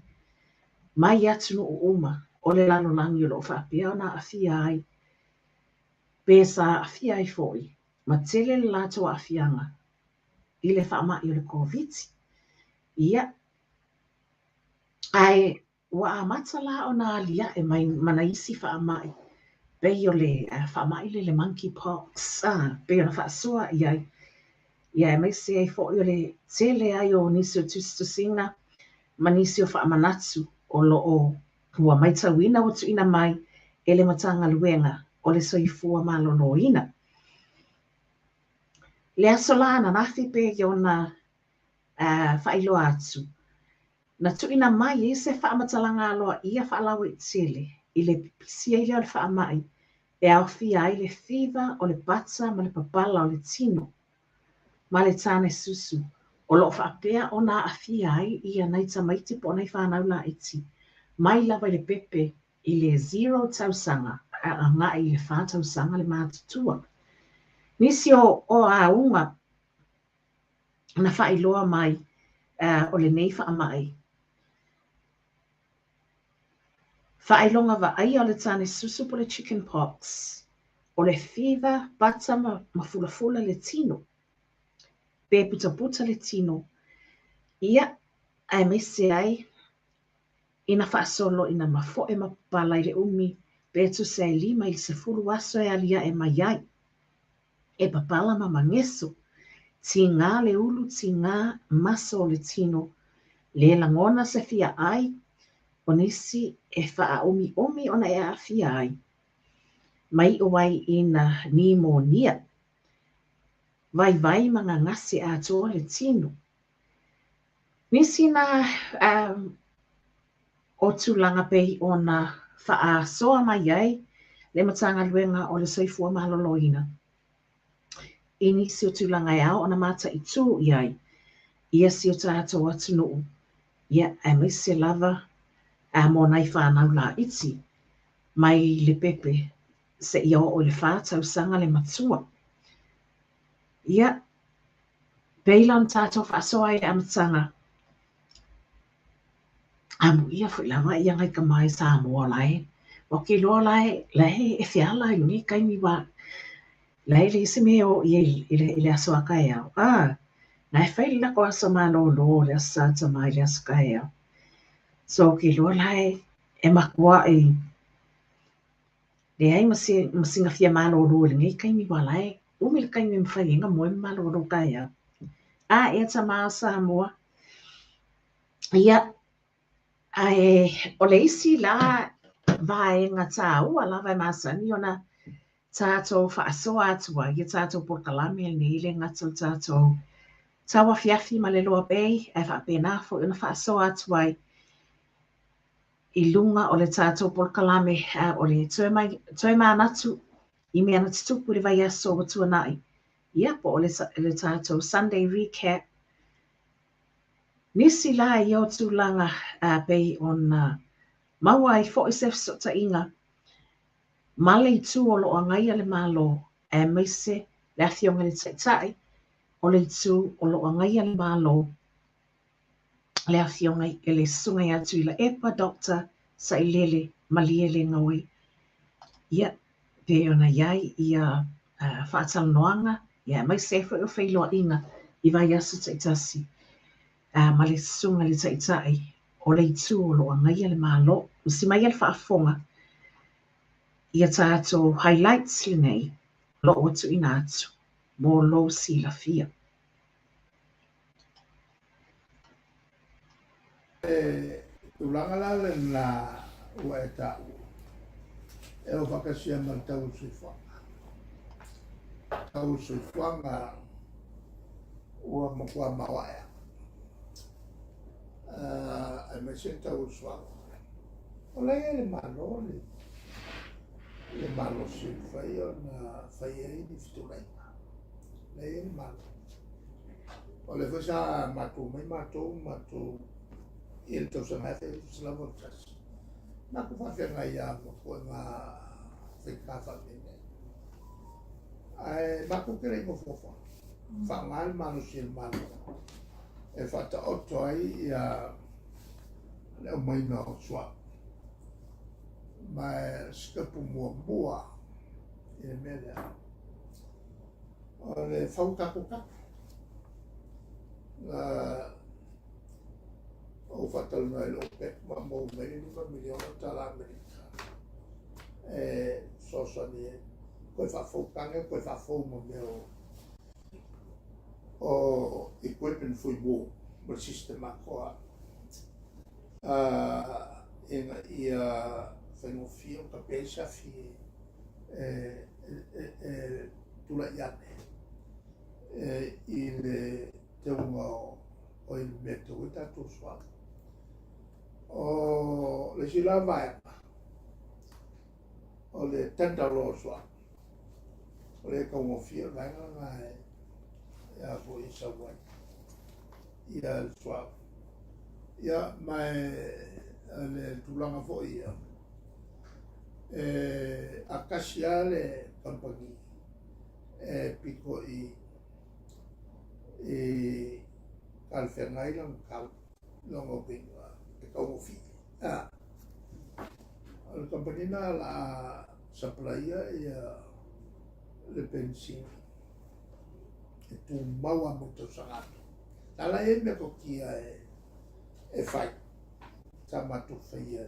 mai atunuu uma o le lalolagi o lo o faapea ona aafia ai, pe sa aafia ai foi ma tele le latou aafiaga i le faamai o le Koviti. Ia, ae ua amata la ona aliae mai ma nai isi faamai pei o le faamai lea le monkey pox, pei ona faasoa i ai, ia aemaise ai foi o le tele ai o nisi o tusitusiga ma nisi o faamanatu o lo o ua matauina ua tuuina mai e le Matagaluega o le Soifua Maloloina. Le aso la ananafi pei ona faailoa atu, na tuuina mai ai se faamatalaga aloaia faalauaitele i le pipisi ai lea o le faamai e aofia ai le fiva o le pata ma le papala o le tino ma le tāne susu o lo o faapea ona aafia ai ia nai tamaiti po o nai fanau laiti mai lava i le pepe i le 0 tausaga agai i le 4 tausaga le matutua. Nisi o auga na faailoa mai o lenei faamai. Faailoga vaaia o le tāne susu po o le chicken pox, o le fiva, pata ma fulafula le tino, pe putaputa le tino, ia, aemaise ai ina faasolo ina mafoe ma papala i le umi pe tusa e 5 i le 10 aso e aliae mai ai. E papala ma mageso, tiga le ulu, tiga maso o le tino, le lagona se fia ai, o nisi e faaumiumi ona e aafia ai, ma iu ai ina nimonia, vaivai ma gagase atoa le tino. Nisi na o tulaga pei ona faasoa mai ai le Matagaluega o le Soifua Maloloina i nisi o tulaga e ao ona mataitu i ai ia si o tatou atunuu, ia aemaise lava mo nai fanau laiti mai le pepe seia oo i le 4 tausaga le matua. Ia, pei la ona tatou faasoa ai i le amataga, amuia foi lava ia ngai tama i Samoa la e, ua ke iloa la e, la e e feala i lenei taimi wa, la e leai se mea e o i ai i le aso a taeao. Na e fai le latou aso malolo le Aso Sa tama i le aso taeao. So ke iloa la e, e matuai leai ma se ma sina fia malolo i lenei taimi aua la e umi le taimi e mafai ai ona moe ma malolo taeao. A e tama o Samoa. Ia, ae o le isi la vaega tāua lava e masani ona tātou faasoa atu ai ia tātou polokalame lenei e le gata o le tātou tauafiafi ma le loa bay ae faapena foi ona faasoa atu ai i luga o le tātou polokalame o le toe, mai, toe manatu i mea na tutupu i le vaiaso ua tuanai, ia po o le, le tātou Sunday recap. Nisi la ia o tulaga pei ona maua ai foi se fesootaiga ma le itu o lo o agaia le Malo aemaise le Afioga i le Taitai o le itu o lo o agaia le Malo, le Afioga i le Susuga ia Tuilaepa Doctor Sailele Malielegaoi. Ia, pei ona i ai ia faatalanoaga ia aemaise ai foi o feiloaiga i vaiaso taitasi ma le Susuga i le Taitai o le itu o lo o agaia le Malo. Usi mai le faafofoga ia tātou highlights lenei o lo o ua tuuina atu mo lou silafia. Le tulaga la lena ua e taua, e o faatasi ai ma le tau o le soifuaga. Tau o le soifuaga ua matua maoae aemaise le tau o le suauu. O la e i ai le Malo le, le malosi e mafai ona fai ai ni fetuunaiga. O la e i ai le Malo. O lea foi sa matou omai matou matou i le tausaga 1981. Matou faafeagai lava ma ituaiga faigata faapenei. Ae matou te le i nofonofo atu, faaaoga le malosi e le Malo e faataoto ai ia le aumaiga o suauu. Ma o le sitepu muamua i le mea lea, o le fau tatou tapu. Na ou faatalanoa i le OPEC ma maua mai le $5 miliona tala Amerika e fesoasoani ai toe faafou tane, toe faafou ma mea o equipment fuimu ma le system atoa ina ia faigofie ona tape ai se afi e tulai ane i le teuga o i le mea e teu ai tatou suauu. O le isi la vaega, o le tender loa o le suauu. O le taugofie o le vaega lena e a foi e sau ai ia le suauu. Ia, ma o le tulaga foi ia, e a tasi lava le kamupani e pito i i talafeagai lona tau, lona uiga e taugofie. A, o le kamupani lena o le a sapalaia ia le penisini e tumau lava mo le tausaga atoa. Na la e i ai metotia e fai, sa matou faia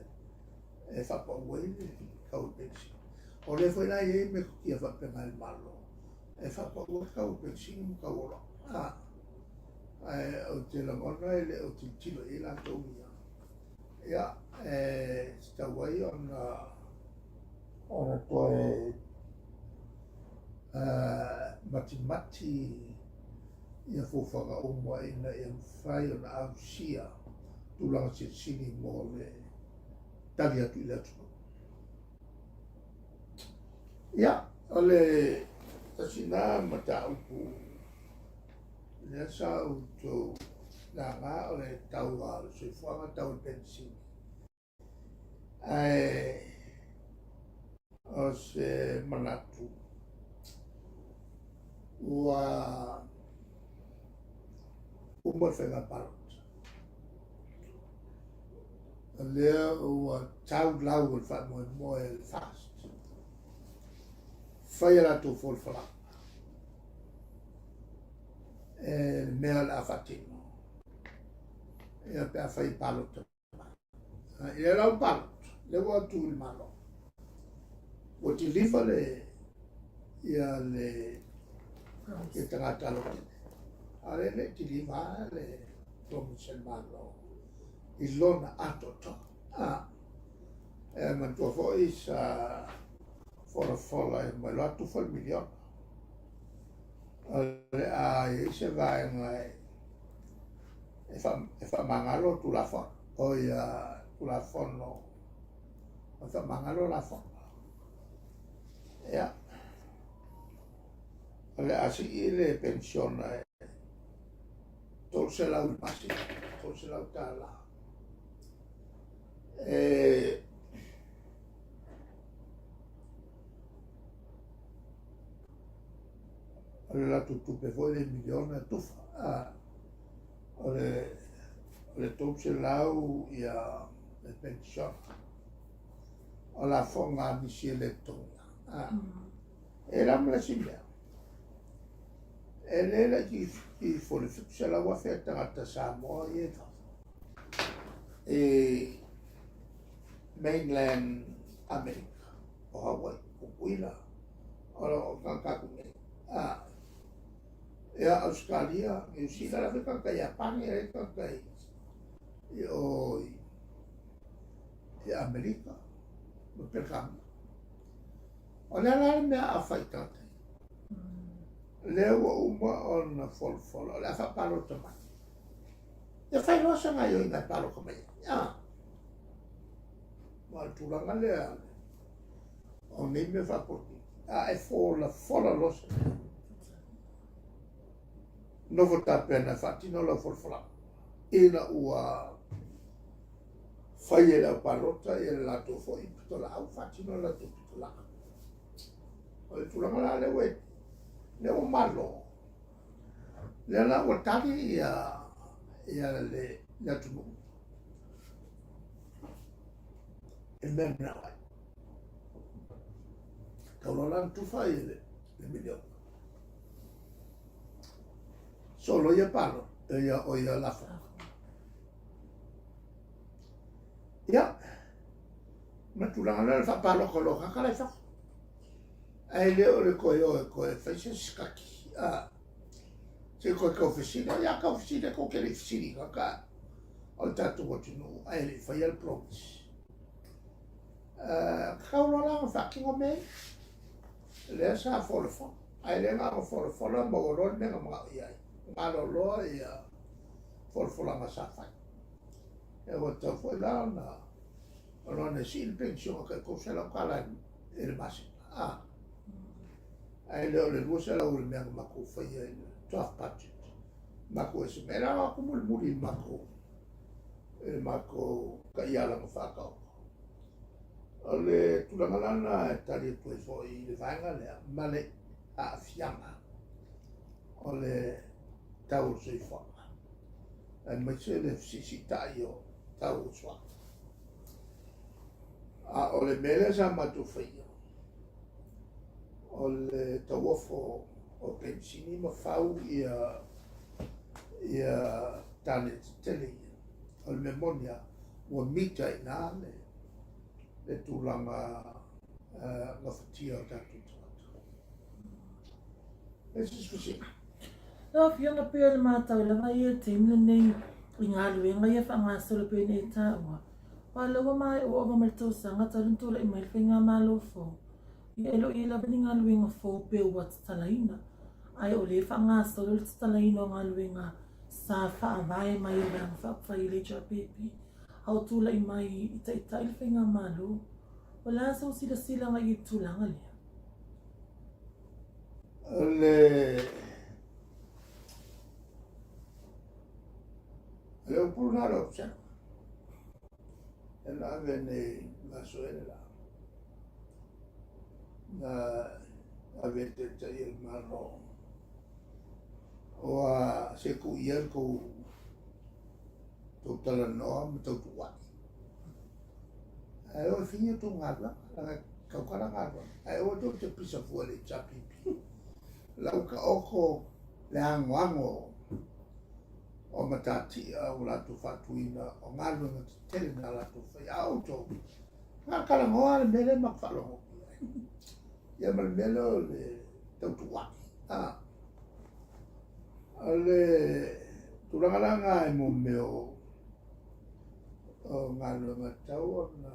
e faapau ai le tau o le penisini. O lea foi la e i ai metotia faapena i le Malo e faapau ai le tau o le penisini ma tau o oloa. Ae ou te lagona e le o tilotilo i ai latou ia. Ia, e tatau ai ona ona toe matimati ia fuafuaga uma ina ia mafai ona ausia tulaga silisili mo le tali atu i le atunuu. Ia, o le tasi lena mataupu lea sa outou laga o le tau o le soifuaga, tau o le penisini. Ae o se manatu ua uma le faiga palota. O lea ua tau lau o le faamoemoe o le FAST. Fai a latou folafolaga e le mea o le a faatino. Ia pe afai e palota mai. I le lau palota, lea ua tu i le Malo. Ua deliver le ia le ia tagata lautele. A o lea e le i kiliva lava le promise a le Malo i lona atoatoa. A, e manatua foi sa folafola e mai loa tufa le miliona. O le a i ai se vaega e, e faamagalo Tulafono, o ia Tulafono o faamagalo lafoga. Ia, o le a sii le penisiona e 300 i le masina, $300. E o le latou tupe foi le miliona e tufa. O le, o le 300 ia le penisiona. O lafoga a nisi e le totogia. E la ma le isi mea, e le laitiiti ifo le 700,000 a tagata Samoa ia i fafo i mainland Amerika, o Hawaii, Tutuila, o lo o tagata atu nei. A, ia Ausetalia, Niu Sila, la foi tagata Iapani, la foi tagata i o i Amerika, ma Perekania. O le a la le mea a fai tagata ia? Lea ua uma ona folafola, o le a faapalota mai. Ia fai loa se gaoioiga e palota mai ai. A. Ma o le tulaga lea o nei mea faapolokiki. A e folafola loa se mea, nofo tapena e faatino lau folafolaga ina ua fai e le au palota ia le latou foi pitolaau, faatino le latou pitolaau. O le tulaga la lea ua, lea ua malo, lea la ua tali ia, ia le, le atunuu i le mea e manao ai. Tau loa la na tufa ia le, le miliona. Solo ia palo, ia o ia lafoga. Ia, ma tulaga lea o le faapalota loa tagata la i fafo. Ae le o le toe o e toe fai se isi kaki. A, se i toe tau fesili, ia tau fesili tou te le i fesili i tagata o le tatou atunuu ae le i faia le promise. Tatau loa la ona faatino mea ia. Lea sa folafola, ae le na ona folafola maua loa le mea na manao i ai. Galo loa ia folafolaga sa fai. E ua tatau foi la ona ona sii le penisione tai $300 i le masina. A, ae le o le 200 o le mea na matou faia i le draft budget. Matou estimate la atu mulimuli i le matou i le matou taiala na faataoto. O le tulaga la lena e tali atu ai foi i le vaega lea ma le aafiaga o le tau o le soifuaga, aemaise le fesiisitai o tau o suauu. A o le mea lea sa matou faia, o le tauofo o penisini ma fau ia ia tane tetele ia. O le mea moni lava, ua mita i ina le, le tulaga gafatia o tatou tagata. E se isi fesili? Lau Afioga, pei o le matau lava ia i le taimi lenei i galuega ia faagasolo pei ona e taua, aua o lea ua maea ua ova ma le tausaga talu ona tulai mai le faigamalo fou, ia e le o i ai lava ni galuega fou pe ua tatalaina, ae o lea e faagasolo le tatalaina o galuega sa faavae mai e le Vaega Faaupufai i le HRPP a o tulai mai i taitai le faigamalo. O le a sou silasilaga i le tulaga lea? O le o le upu lena o le option e na ave nei aso e le la na ave e taitai e le Malo ua se tuu ia le tou tou talanoa ma tou tuuai ae o e fia tou galuega laga e tautala galuega ae aua tou te pisa fua i le HRPP lau taoto le anoano o matatia ua latou faatuina o galuega tetele na latou faia a outou na talanoa le mea lea ma faalogo ia ma le mea lea o le tautuuai. O le tulaga la lena i mo mea o galuega e tatau ona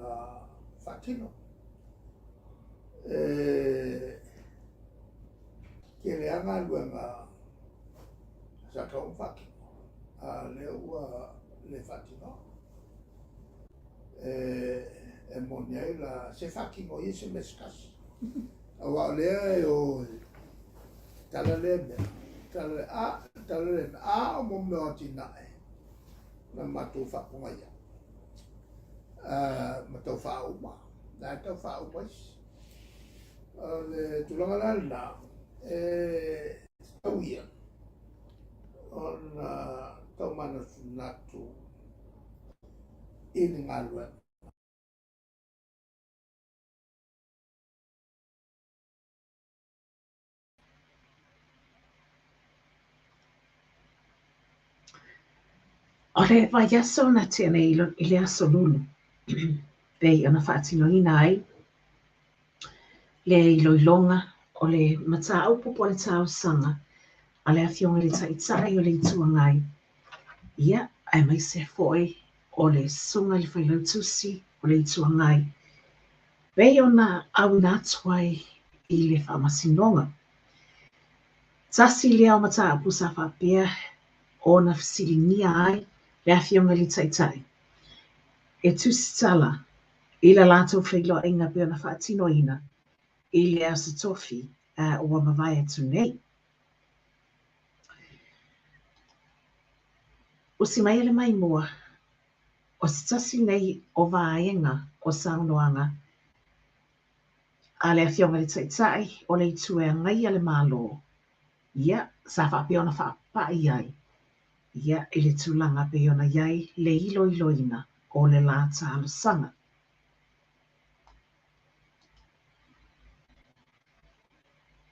faatino. E tele lava galuega sa tatau ona faatino, a o lea ua le faatinoa. E moni ai la, se faatino ia se mea se tasi. Aua o lea e o e tala lea mea, tala lea, a, tala lea mea, a o mo mea o atinae na matou faapogaia, ma tau faauma, la e tau faauma isi. O le tulaga la lena, e tatau ia ona tau manatunatu i le galuega. O le vaiaso na tea nei i le Aso Lulu, pei ona faatinoina ai le iloiloga o le mataupu po o le talosaga a le Afioga i le Taitai o le Itu Agai, ia, aemaise foi o le Susuga i le Failautusi o le Itu Agai, pei ona auina atu ai i le Faamasinoga. Tasi lea o mataupu sa faapea ona fesiligia ai le Afioga i le Taitai e tusitala i le latou feiloaiga pei ona faatinoina i le Aso Tofi ua mavae atu nei. Usi mai e le maimoa, o se tasi nei o vaega o saunoaga a le Afioga i le Taitai o le Itu e Agaia le Malo, ia, sa faapea ona faapai ai ia i le tulaga pei ona i ai le iloiloina o le la talosaga.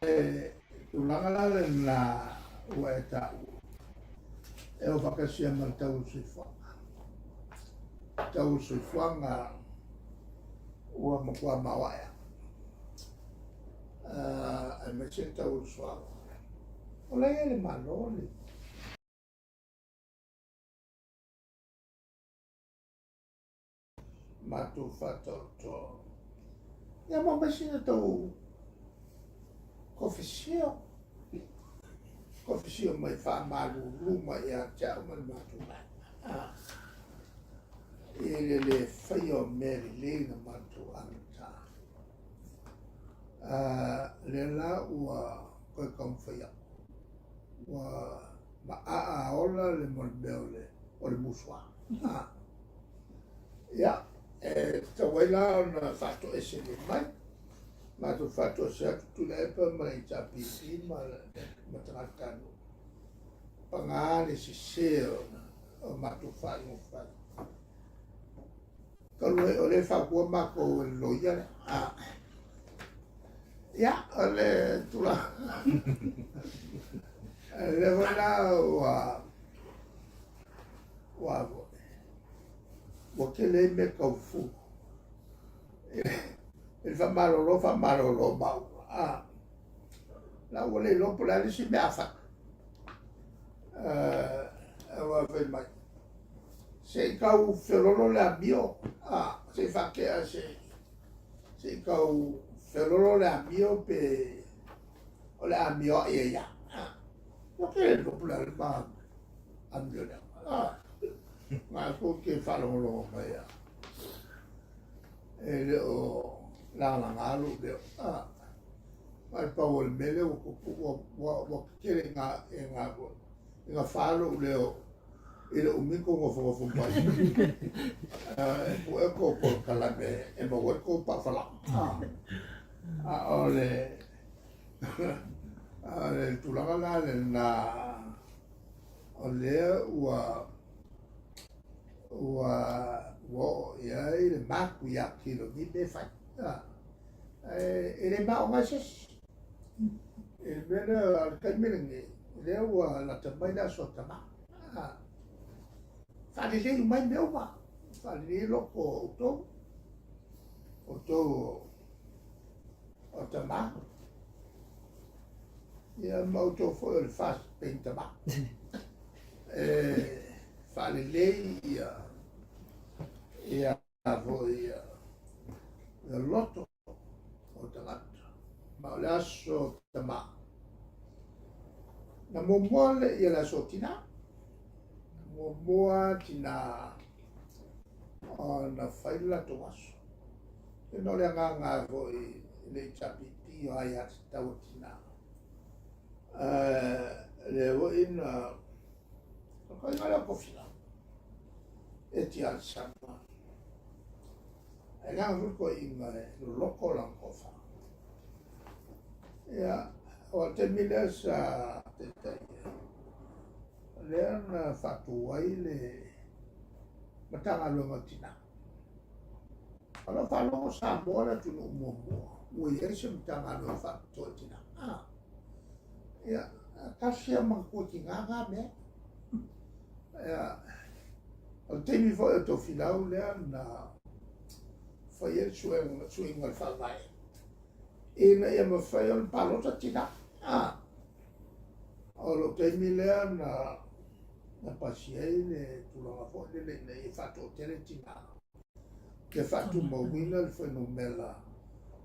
Le tulaga la lena ua e taua, e o faatasia ma le tau o le soifuaga. Tau o le soifuaga ua matua maoae lava, aemaise le tau o le suauu. O la e i ai le Malo le matou faataoto. Ia ma mai sina tau kofisio, kofisio mai faamalulu mai ia te au ma le matou vaega. I le le faia o mea lelei na matou amata. Lea la ua toe taumafai atu. Ua maaa ola le mea o le musuā. Ia, e tatau ai la ona faatoese lelei mai. Matou faatoese atu Tuilaepa ma le HRPP ma ma tagatanuu. Paga le sese o matou faaiuga fai. Talu ai o lea e fautua matou e le loia lea. Ah. Ia, o le tulaga. Lea foi la ua ua ua tele ai mea tau fulu. I le faamalolo, faamalolo maua. Ah, la ua le iloa po o le a le isi mea a fai. Ua fai mai, se i tau feololo le amio, ah, se i faatea se se i tau feololo le amio pe o le amio ai ai ia. Ah, ua tele le po le a le ma amio lea. Ah, na kou te faalogologo mai a. E le o lagalaga lou leo. Ah, ma le pau o le mea lea ua tupu, ua, ua, ua tele i ngā, i ngā, i ngā whā lou leo i le umi kou nofonofo mai. E puʻe kou polokalame e maua ai kou paʻafalaʻa. A o le, a o le tulaga la lena, o lea ua ua ua oo i ai le maku iā kiloni me fai. E le maoga ai se isi. I le mea lea, o le taimi lenei, lea ua lata mai le aso tama. Faalelei uma ai mea uma. Faalelei loko o outou, outou o tama. Ia ma outou foi o le fast painter ma. E faalelei ia ia foi ia le loto o tagata. Ma o le aso tamā. Na muamua le ia le aso tinā. Na muamua tinā ona fai le latou aso. Ona o le agaga foi i le HRPP o aiatatau a tinā. Lea foi na faiga lea o Tofilau e tia le sama. Ae leaga foi toeaiina e loloto lana tofa. Ia, o le taimi lea sa taitai ai, lea na faatu ai le Matagaluega o Tina. O lau faalogo Samoa le atunuu muamua ua i ai se Matagaluega faapitoa i tina. Ah. Ia, tasi ia manatua tina na mea. Ia, o le taimi foi o Tofilau lea na fai ai le suiga, suiga o le faavae ina ia mafai ona palota tina. Ah. O lou taimi lea na na pasi ai le tulaga foi lele ina ia faatoatele tina ia faatumauina le fuainumera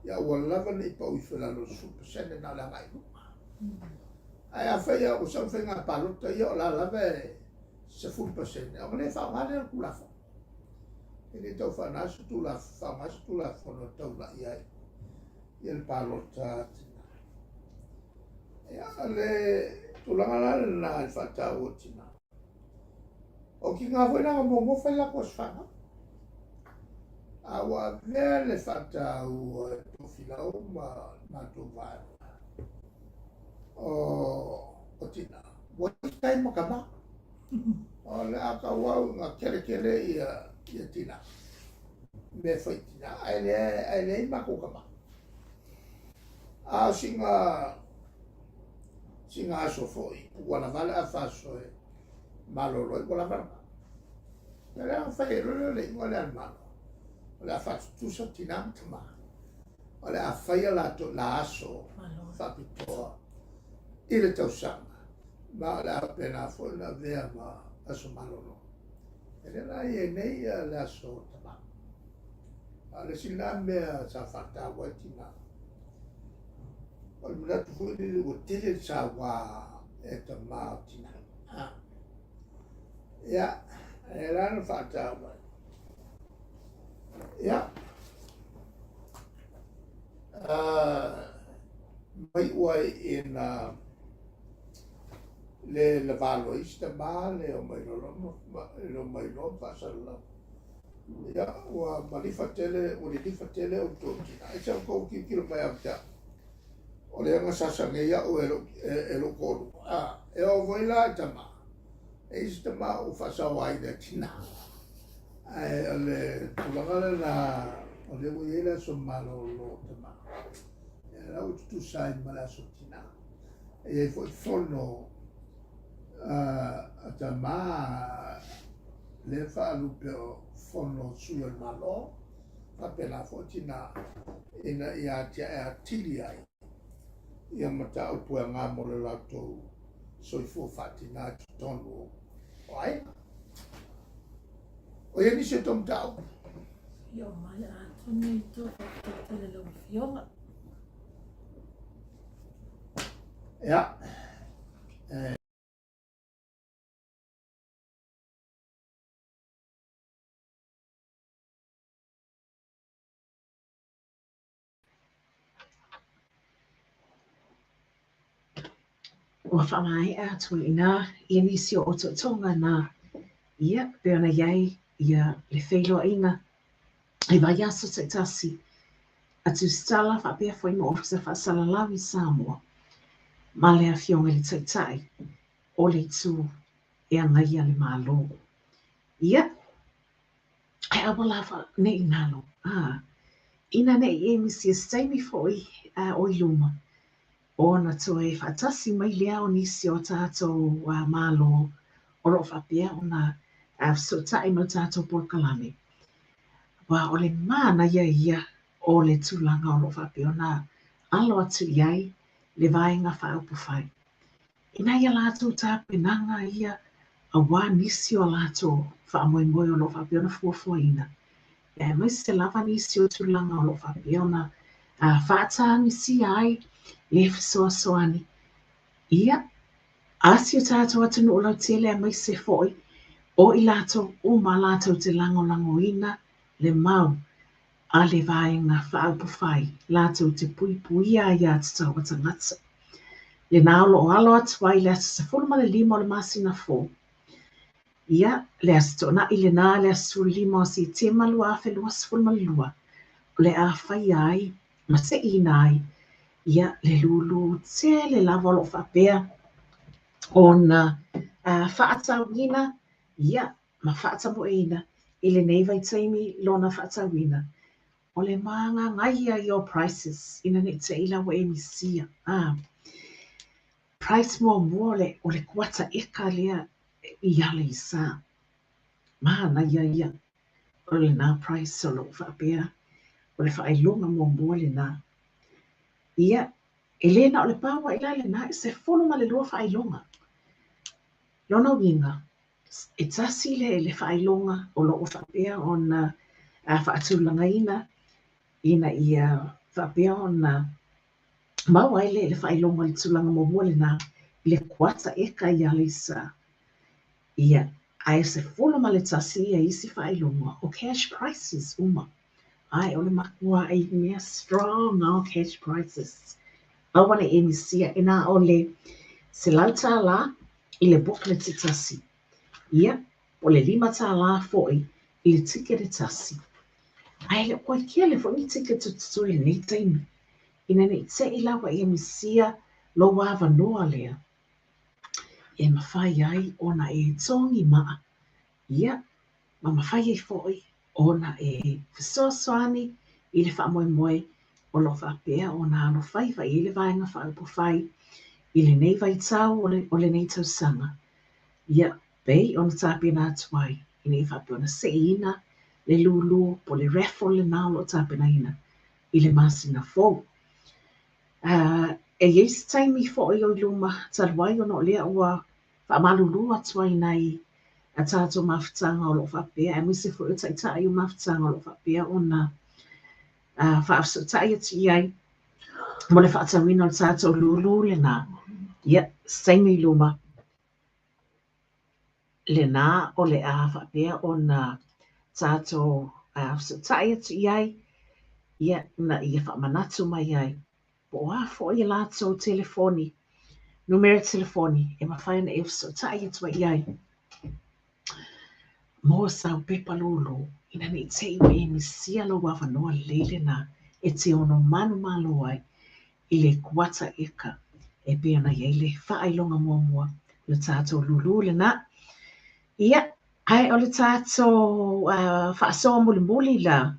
ia aua lava ne i pau ifo i lalo o le 10% na o le agai i luga. Ae afai lava ua sau faiga palota ia o la lava e 10%, ona le faaaoga lea o le Tulafono. E le tau faana se Tulafono, faaaoga se Tulafono e taulai ai ia le palota a tina. Ia, o le tulaga la lena i le faataua o tina. O tina foi la na muamua fai latou aso fanau. A ua avea le faataua e Tofilau ma le matou vaega o tina, ua ita ai ma tama. O le a tauau ina keletele ia, ia tina, mea fai tina, ae leai matou tama. A o sina, sina aso foi, ua lava le afa aso e malolo ai, ua lava lena. Ia lea na fai ai loa lea o le iuga lea a le Malo, o le a faatutusa tina ma tama. O le a faia latou la aso faapitoa i le tausaga, ma o le a faapena foi ona avea ma aso malolo. E le la i ai nei le aso tama. A o le isi lena mea sa faataua ai tina, o le manatu foi lele ua tele le saua e tama o tina. Ia, e la na faataua ai. Ia, mai ua ina le lavalo ai isi tama le omai loa, le omai loa ma faasalalau. Ia, ua malifa tele, ua lilifa tele outou tina. Aisea ua outou tilotilo mai ia te au? O lea na sasa nei au e lou, e, e lou toalua. A, e oo foi la i tama. E isi tama ua faasaoaina e tina. Ae o le tulaga lena, o lea ua i ai le aso malolo o tama. Ia, la ua tutusa ai ma le aso tina. E i ai foi fono a tama lea faalupe o fono sui o le Malo, faapena foi tina ina ia atiae atili ai ia mataupu e aga mo le latou soifua faatina i totonu o aiga. O i ai nisi o tou mataupu? Ia o mai atu nei tō faafetai tele lau afioga. Ia. Ua faamaea atu ai i inā ia nisi o otootoga na, ia, pei ona i ai ia le feiloaiga i vaiaso taitasi a Tusitala faapea foi ma Ofisa Faasalalau i Samoa ma le Afioga i le Taitai o le Itu e agaia le Malo. Ia, e aua lava ne i galo, a, ina ne i e misi e se taimi foi o i luma, ona toe faatasi mai lea o nisi o tatou Malo o lo o faapea ona fesootai ma le tatou polokalame. Aua o le manaia ia o le tulaga o lo o faapea ona alo atu i ai le Vaega Faaupufai i nai a latou tapenaga ia aua nisi o a latou faamoemoe o lo o faapea ona fuafuaina, aemaise lava nisi o tulaga o lo o faapea ona faatagisia ai le fesoasoani ia a si o tatou atunuu lautele aemaise foi o i latou uma latou te lagolagoina le mau a le Vaega Faaupufai latou te puipuia aiatatau a tagata. Lena o lo o alo atu ai le aso 15 o le masina fou. Ia, le Aso Toonai lena, le aso 15 o Setema 2022, o le a faia ai ma seiina ai ia le lūlū tele lava o lo o faapea ona faatauina ia ma faatamoeina i lenei vaitaimi lona faatauina. O le māgagaia ia o prices ina ne i te i la ua e misia. Price muamua o le, o le kuata eka lea i Aleisa. Manaia ia. O lena price o lo o faapea o le faailoga muamua lena. Ia, e le na o le pau ai la lena, e 12 faailoga. Lona uiga, e tasi le, le faailoga o lo o faapea ona faatulagaina ina ia faapea ona maua ai le, le faailoga i le tulaga muamua lena i le kuata eka i Aleisa. Ia, ae 11 ia isi faailoga o cash prices uma. Ae o le matuai mea strong lava o cash prices. Aua ne i e misia e na o le $100 i le booklet e tasi. Ia, po o le $5 foi i le ticket e tasi. Ae le o toe tele foi ni ticket o totoe i lenei taimi, ina ne i te i la ua e misia lou avanoa lea e mafai ai ona e togi maa, ia, ma mafai ai foi ona e fesoasoani i le faamoemoe o lo o faapea ona alofaiva i ai le Vaega Faaupufai i lenei vaitau o lenei tausaga, ia, pei ona tapena atu ai ina ia faapea ona seiina le lūlū po o le raffle lena o lo o tapenaina i le masina fou. E i ai se taimi foi o i luma talu ai ona o lea ua faamalulu atu ai nai a tatou mafutaga o lo o faapea, aemaise foi o taitai o mafutaga o lo o faapea ona faafesootai atu i ai mo le faatauina o le tatou lūlū lena. Ia, se taimi i luma lena o le a faapea ona tatou fesootai atu i ai, ia, ina ia faamanatu mai ai po o a foi a latou telefoni, numera telefoni e mafai ona e fesootai atu ai i ai mo sau pepa lūlū ina ne i te i ua e misia lou avanoa lelei lena e te ono manumalo ai i le kuata eka e pei ona i ai le faailoga muamua o le tatou lūlū lena. Ia, ae o le tatou faasoa mulimuli la,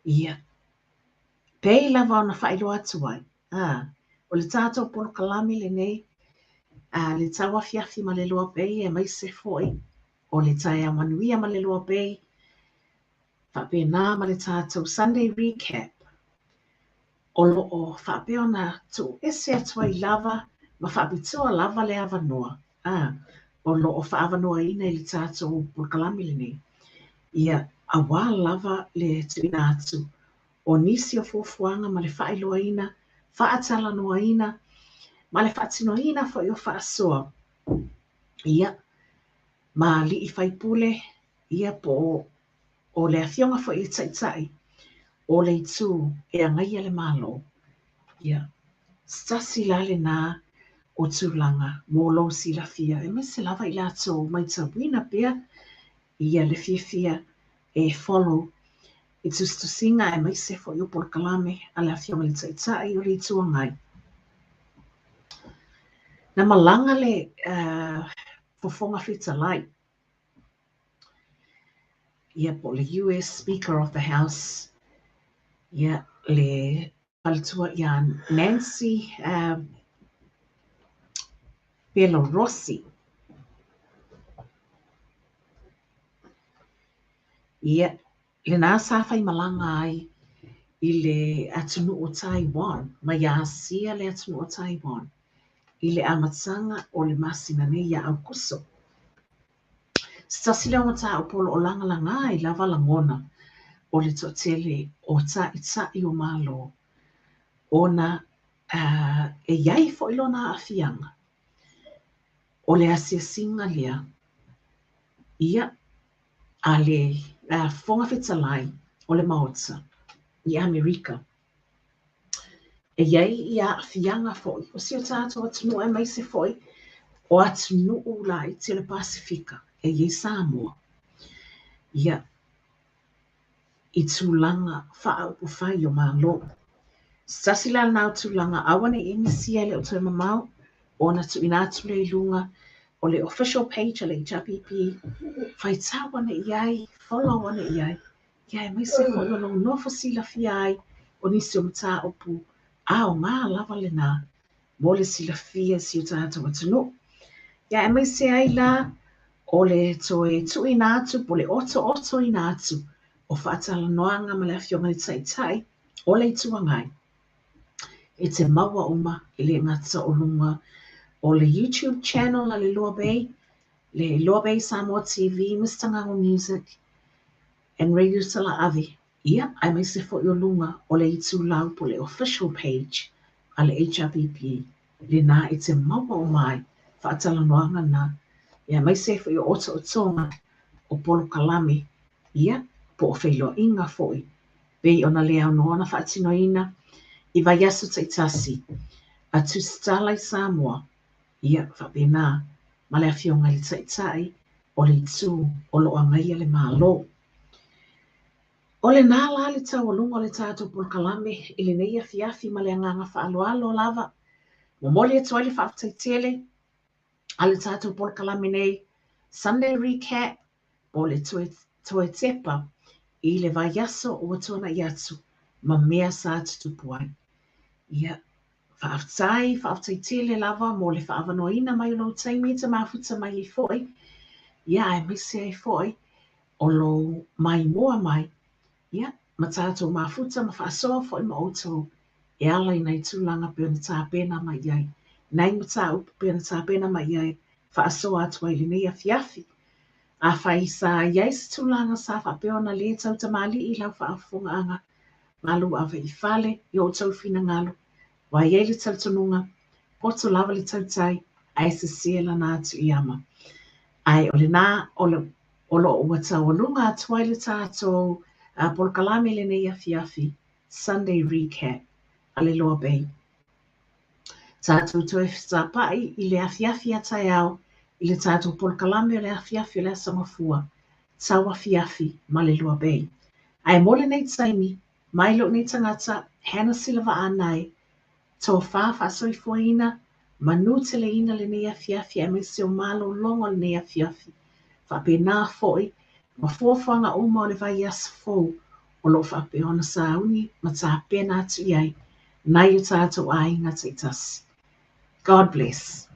ia, pei lava ona faailoa atu ai, o le tatou polokalame lenei, le tauafiafi ma le Loa Bay, aemaise foi o le taeao manuia ma le Loa Bay, faapena ma le tatou Sunday Recap, o lo o faapea ona tuuese atu ai lava ma faapitoa lava le avanoa o lo o faaavanoaina i le tatou polokalame lenei, ia, aua lava le tuuina atu o nisi o fuafuaga ma le faailoaina, faatalanoaina ma le faatinoina foi o faasoa, ia, ma alii faipule, ia, po o le afioga foi i le Taitai o le itu e agaia le Malo. Ia, se tasi la lena o tulaga mo lou silafia, aemaise lava i latou maitauina pea ia le fiafia e follow i tusitusiga aemaise foi o polokalame a le Afioga i le Taitai o le Itu Agai. Na malaga le Fofoga Fetalai, ia po o le US Speaker of the House, ia le faletua ia Nancy Pelorosi. Ia, lena sa faimalaga ai i le atunuu o Taiwan, mai Asia le atunuu o Taiwan, i le amataga o le masina nei ia Aokuso. Se tasi lea o mataupu o lo o lagalaga ai lava lagona o le toatele o Taitai o Malo ona e i ai foi lona aafiaga o le asiasiga lea ia a le Fofoga Fetalai o le Maota i Amerika. E i ai ia aafiaga foi o si o tatou atunuu aemaise foi o atunuu laiti o le Pasefika e i ai Samoa. Ia, i tulaga faaupufai o Malo. Se tasi la lena o tulaga aua ne i e misia e le o toe mamao ona tuuina atu lea i luga o le official page a le HRPP, faitau ane i ai, follow ane i ai, ia aemaise foi o lou nofo silafia ai o nisi o mataupu aoga lava lena mo le silafia e si o tatou atunuu. Ia aemaise ai la o le toe tuuina atu po o le otootoina atu o faatalanoaga ma le Afioga i le Taitai o le Itu Agai e te maua uma e le gata o luga o le YouTube channel a le Lua Bay, le Lua Bay Samoa TV, Mister Gago Music and Radio Talaave, ia, aemaise foi o luga o le itulau po o le official page a le HRPP, lena e te maua uma ai faatalanoaga na, ia, aemaise ai foi o otootoga o polokalame, ia, po o feiloaiga foi, pei ona le aunoa ona faatinoina i vaiaso taitasi a Tusitala i Samoa, ia, faapena ma le Afioga i le Taitai o le Itu o lo o agaia le Malo. O lena la le taualuga o le tatou polokalame i lenei afiafi ma le agaga faaaloalo lava. Momoli atu ai le faafetai tele a le tatou polokalame nei, Sunday Recap, po o le toe, toe tepa i le vaiaso ua tuanai atu ma mea sa tutupu ai. Ia, faafetai, faafetai tele lava mo le faaavanoaina mai o lou taimi e te mafuta mai ai foi, ia aemaise ai foi o lou maimoa mai, ia, ma tatou mafuta ma faasoa foi ma outou e ala i nai tulaga pei ona tapena mai i ai, nai mataupu pei ona tapena mai i ai, faasoa atu ai i lenei afiafi. Afai sa i ai se tulaga sa faapea ona le tautamalii i lau faafofogaaga, malu ave i fale i o outou finagalo, ua i ai le talitonuga, poto lava le tautai ae sese lana atu i ama. Ae o lena o lo o lo o ua taualuga atu ai le tatou polokalame i lenei afiafi, Sunday Recap a le Loa Bay. Tatou toe fetapa'i i le afiafi a taeao i le tatou polokalame o le afiafi o le Aso Gafua, tauafiafi ma le Lua Bay. Ae mo lenei taimi, mai lou nei tagata, Hannah Silavaanai, tofa faasoifuaina, manuteleina lenei afiafi aemaise o malologa o lenei afiafi. Faapena foi ma fuafuaga uma o le vaiaso fou o lo o faapea ona sauni ma tapena atu i ai nai o tatou aiga taitasi. God bless.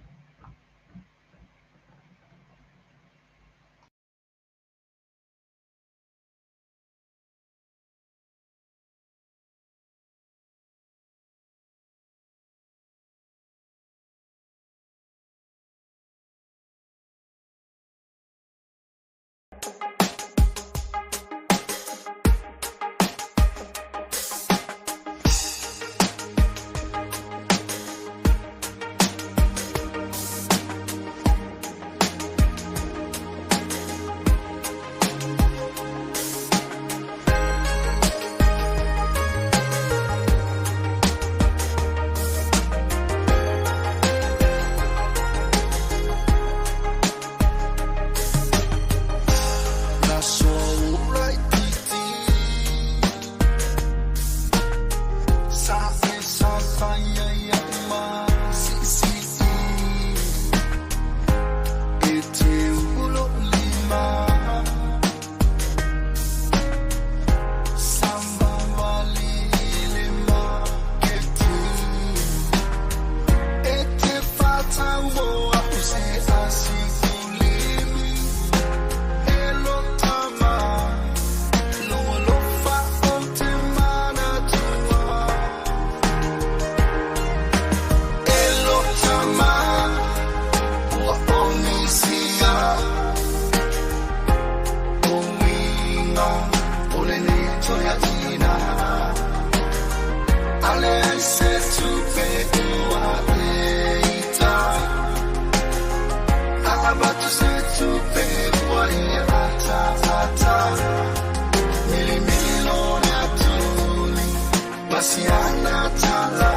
Masiana tala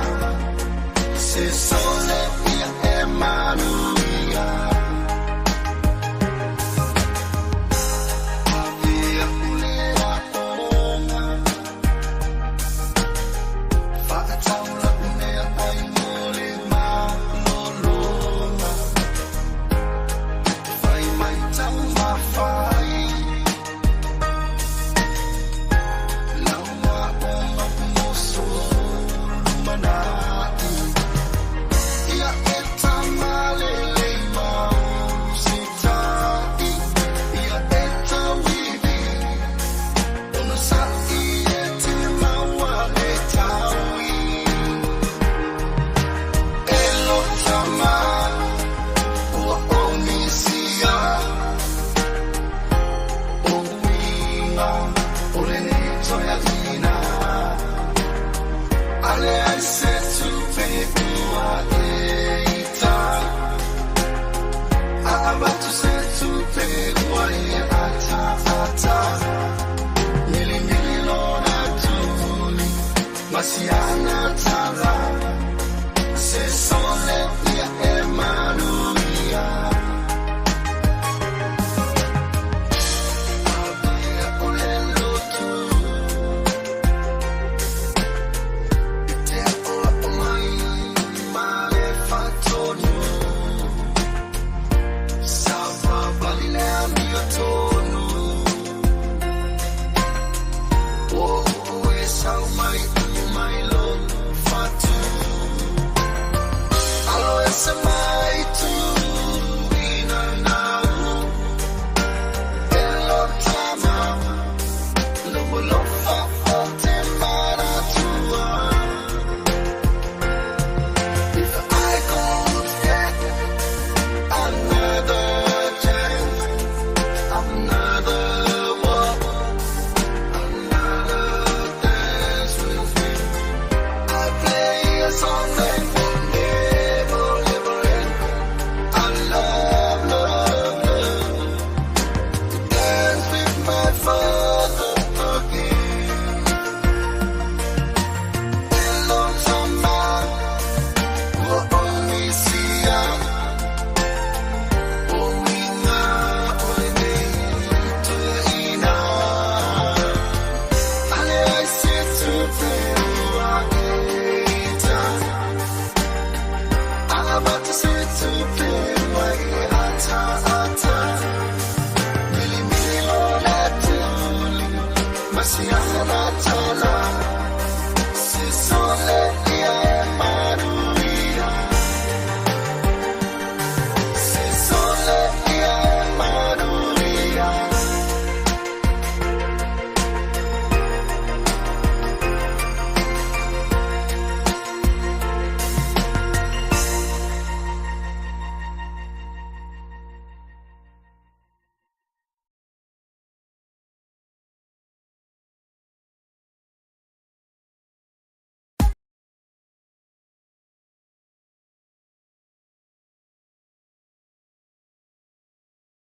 Se sole ia e manuia Avea ule aoga Whakataula mea ai mo le malologa Whai mai tau mawhai Laua o mapumoso Manai Ia e tamalele mau sitai Ia e tauivi Ona sa'i e te maua le taui E lo tama ua o misia O uiga o lenei toeaina Ale ai se tupe ua e ita A avatu se tupe ua e ata ata Mili mili lona tuli Masiana tala Se sole ia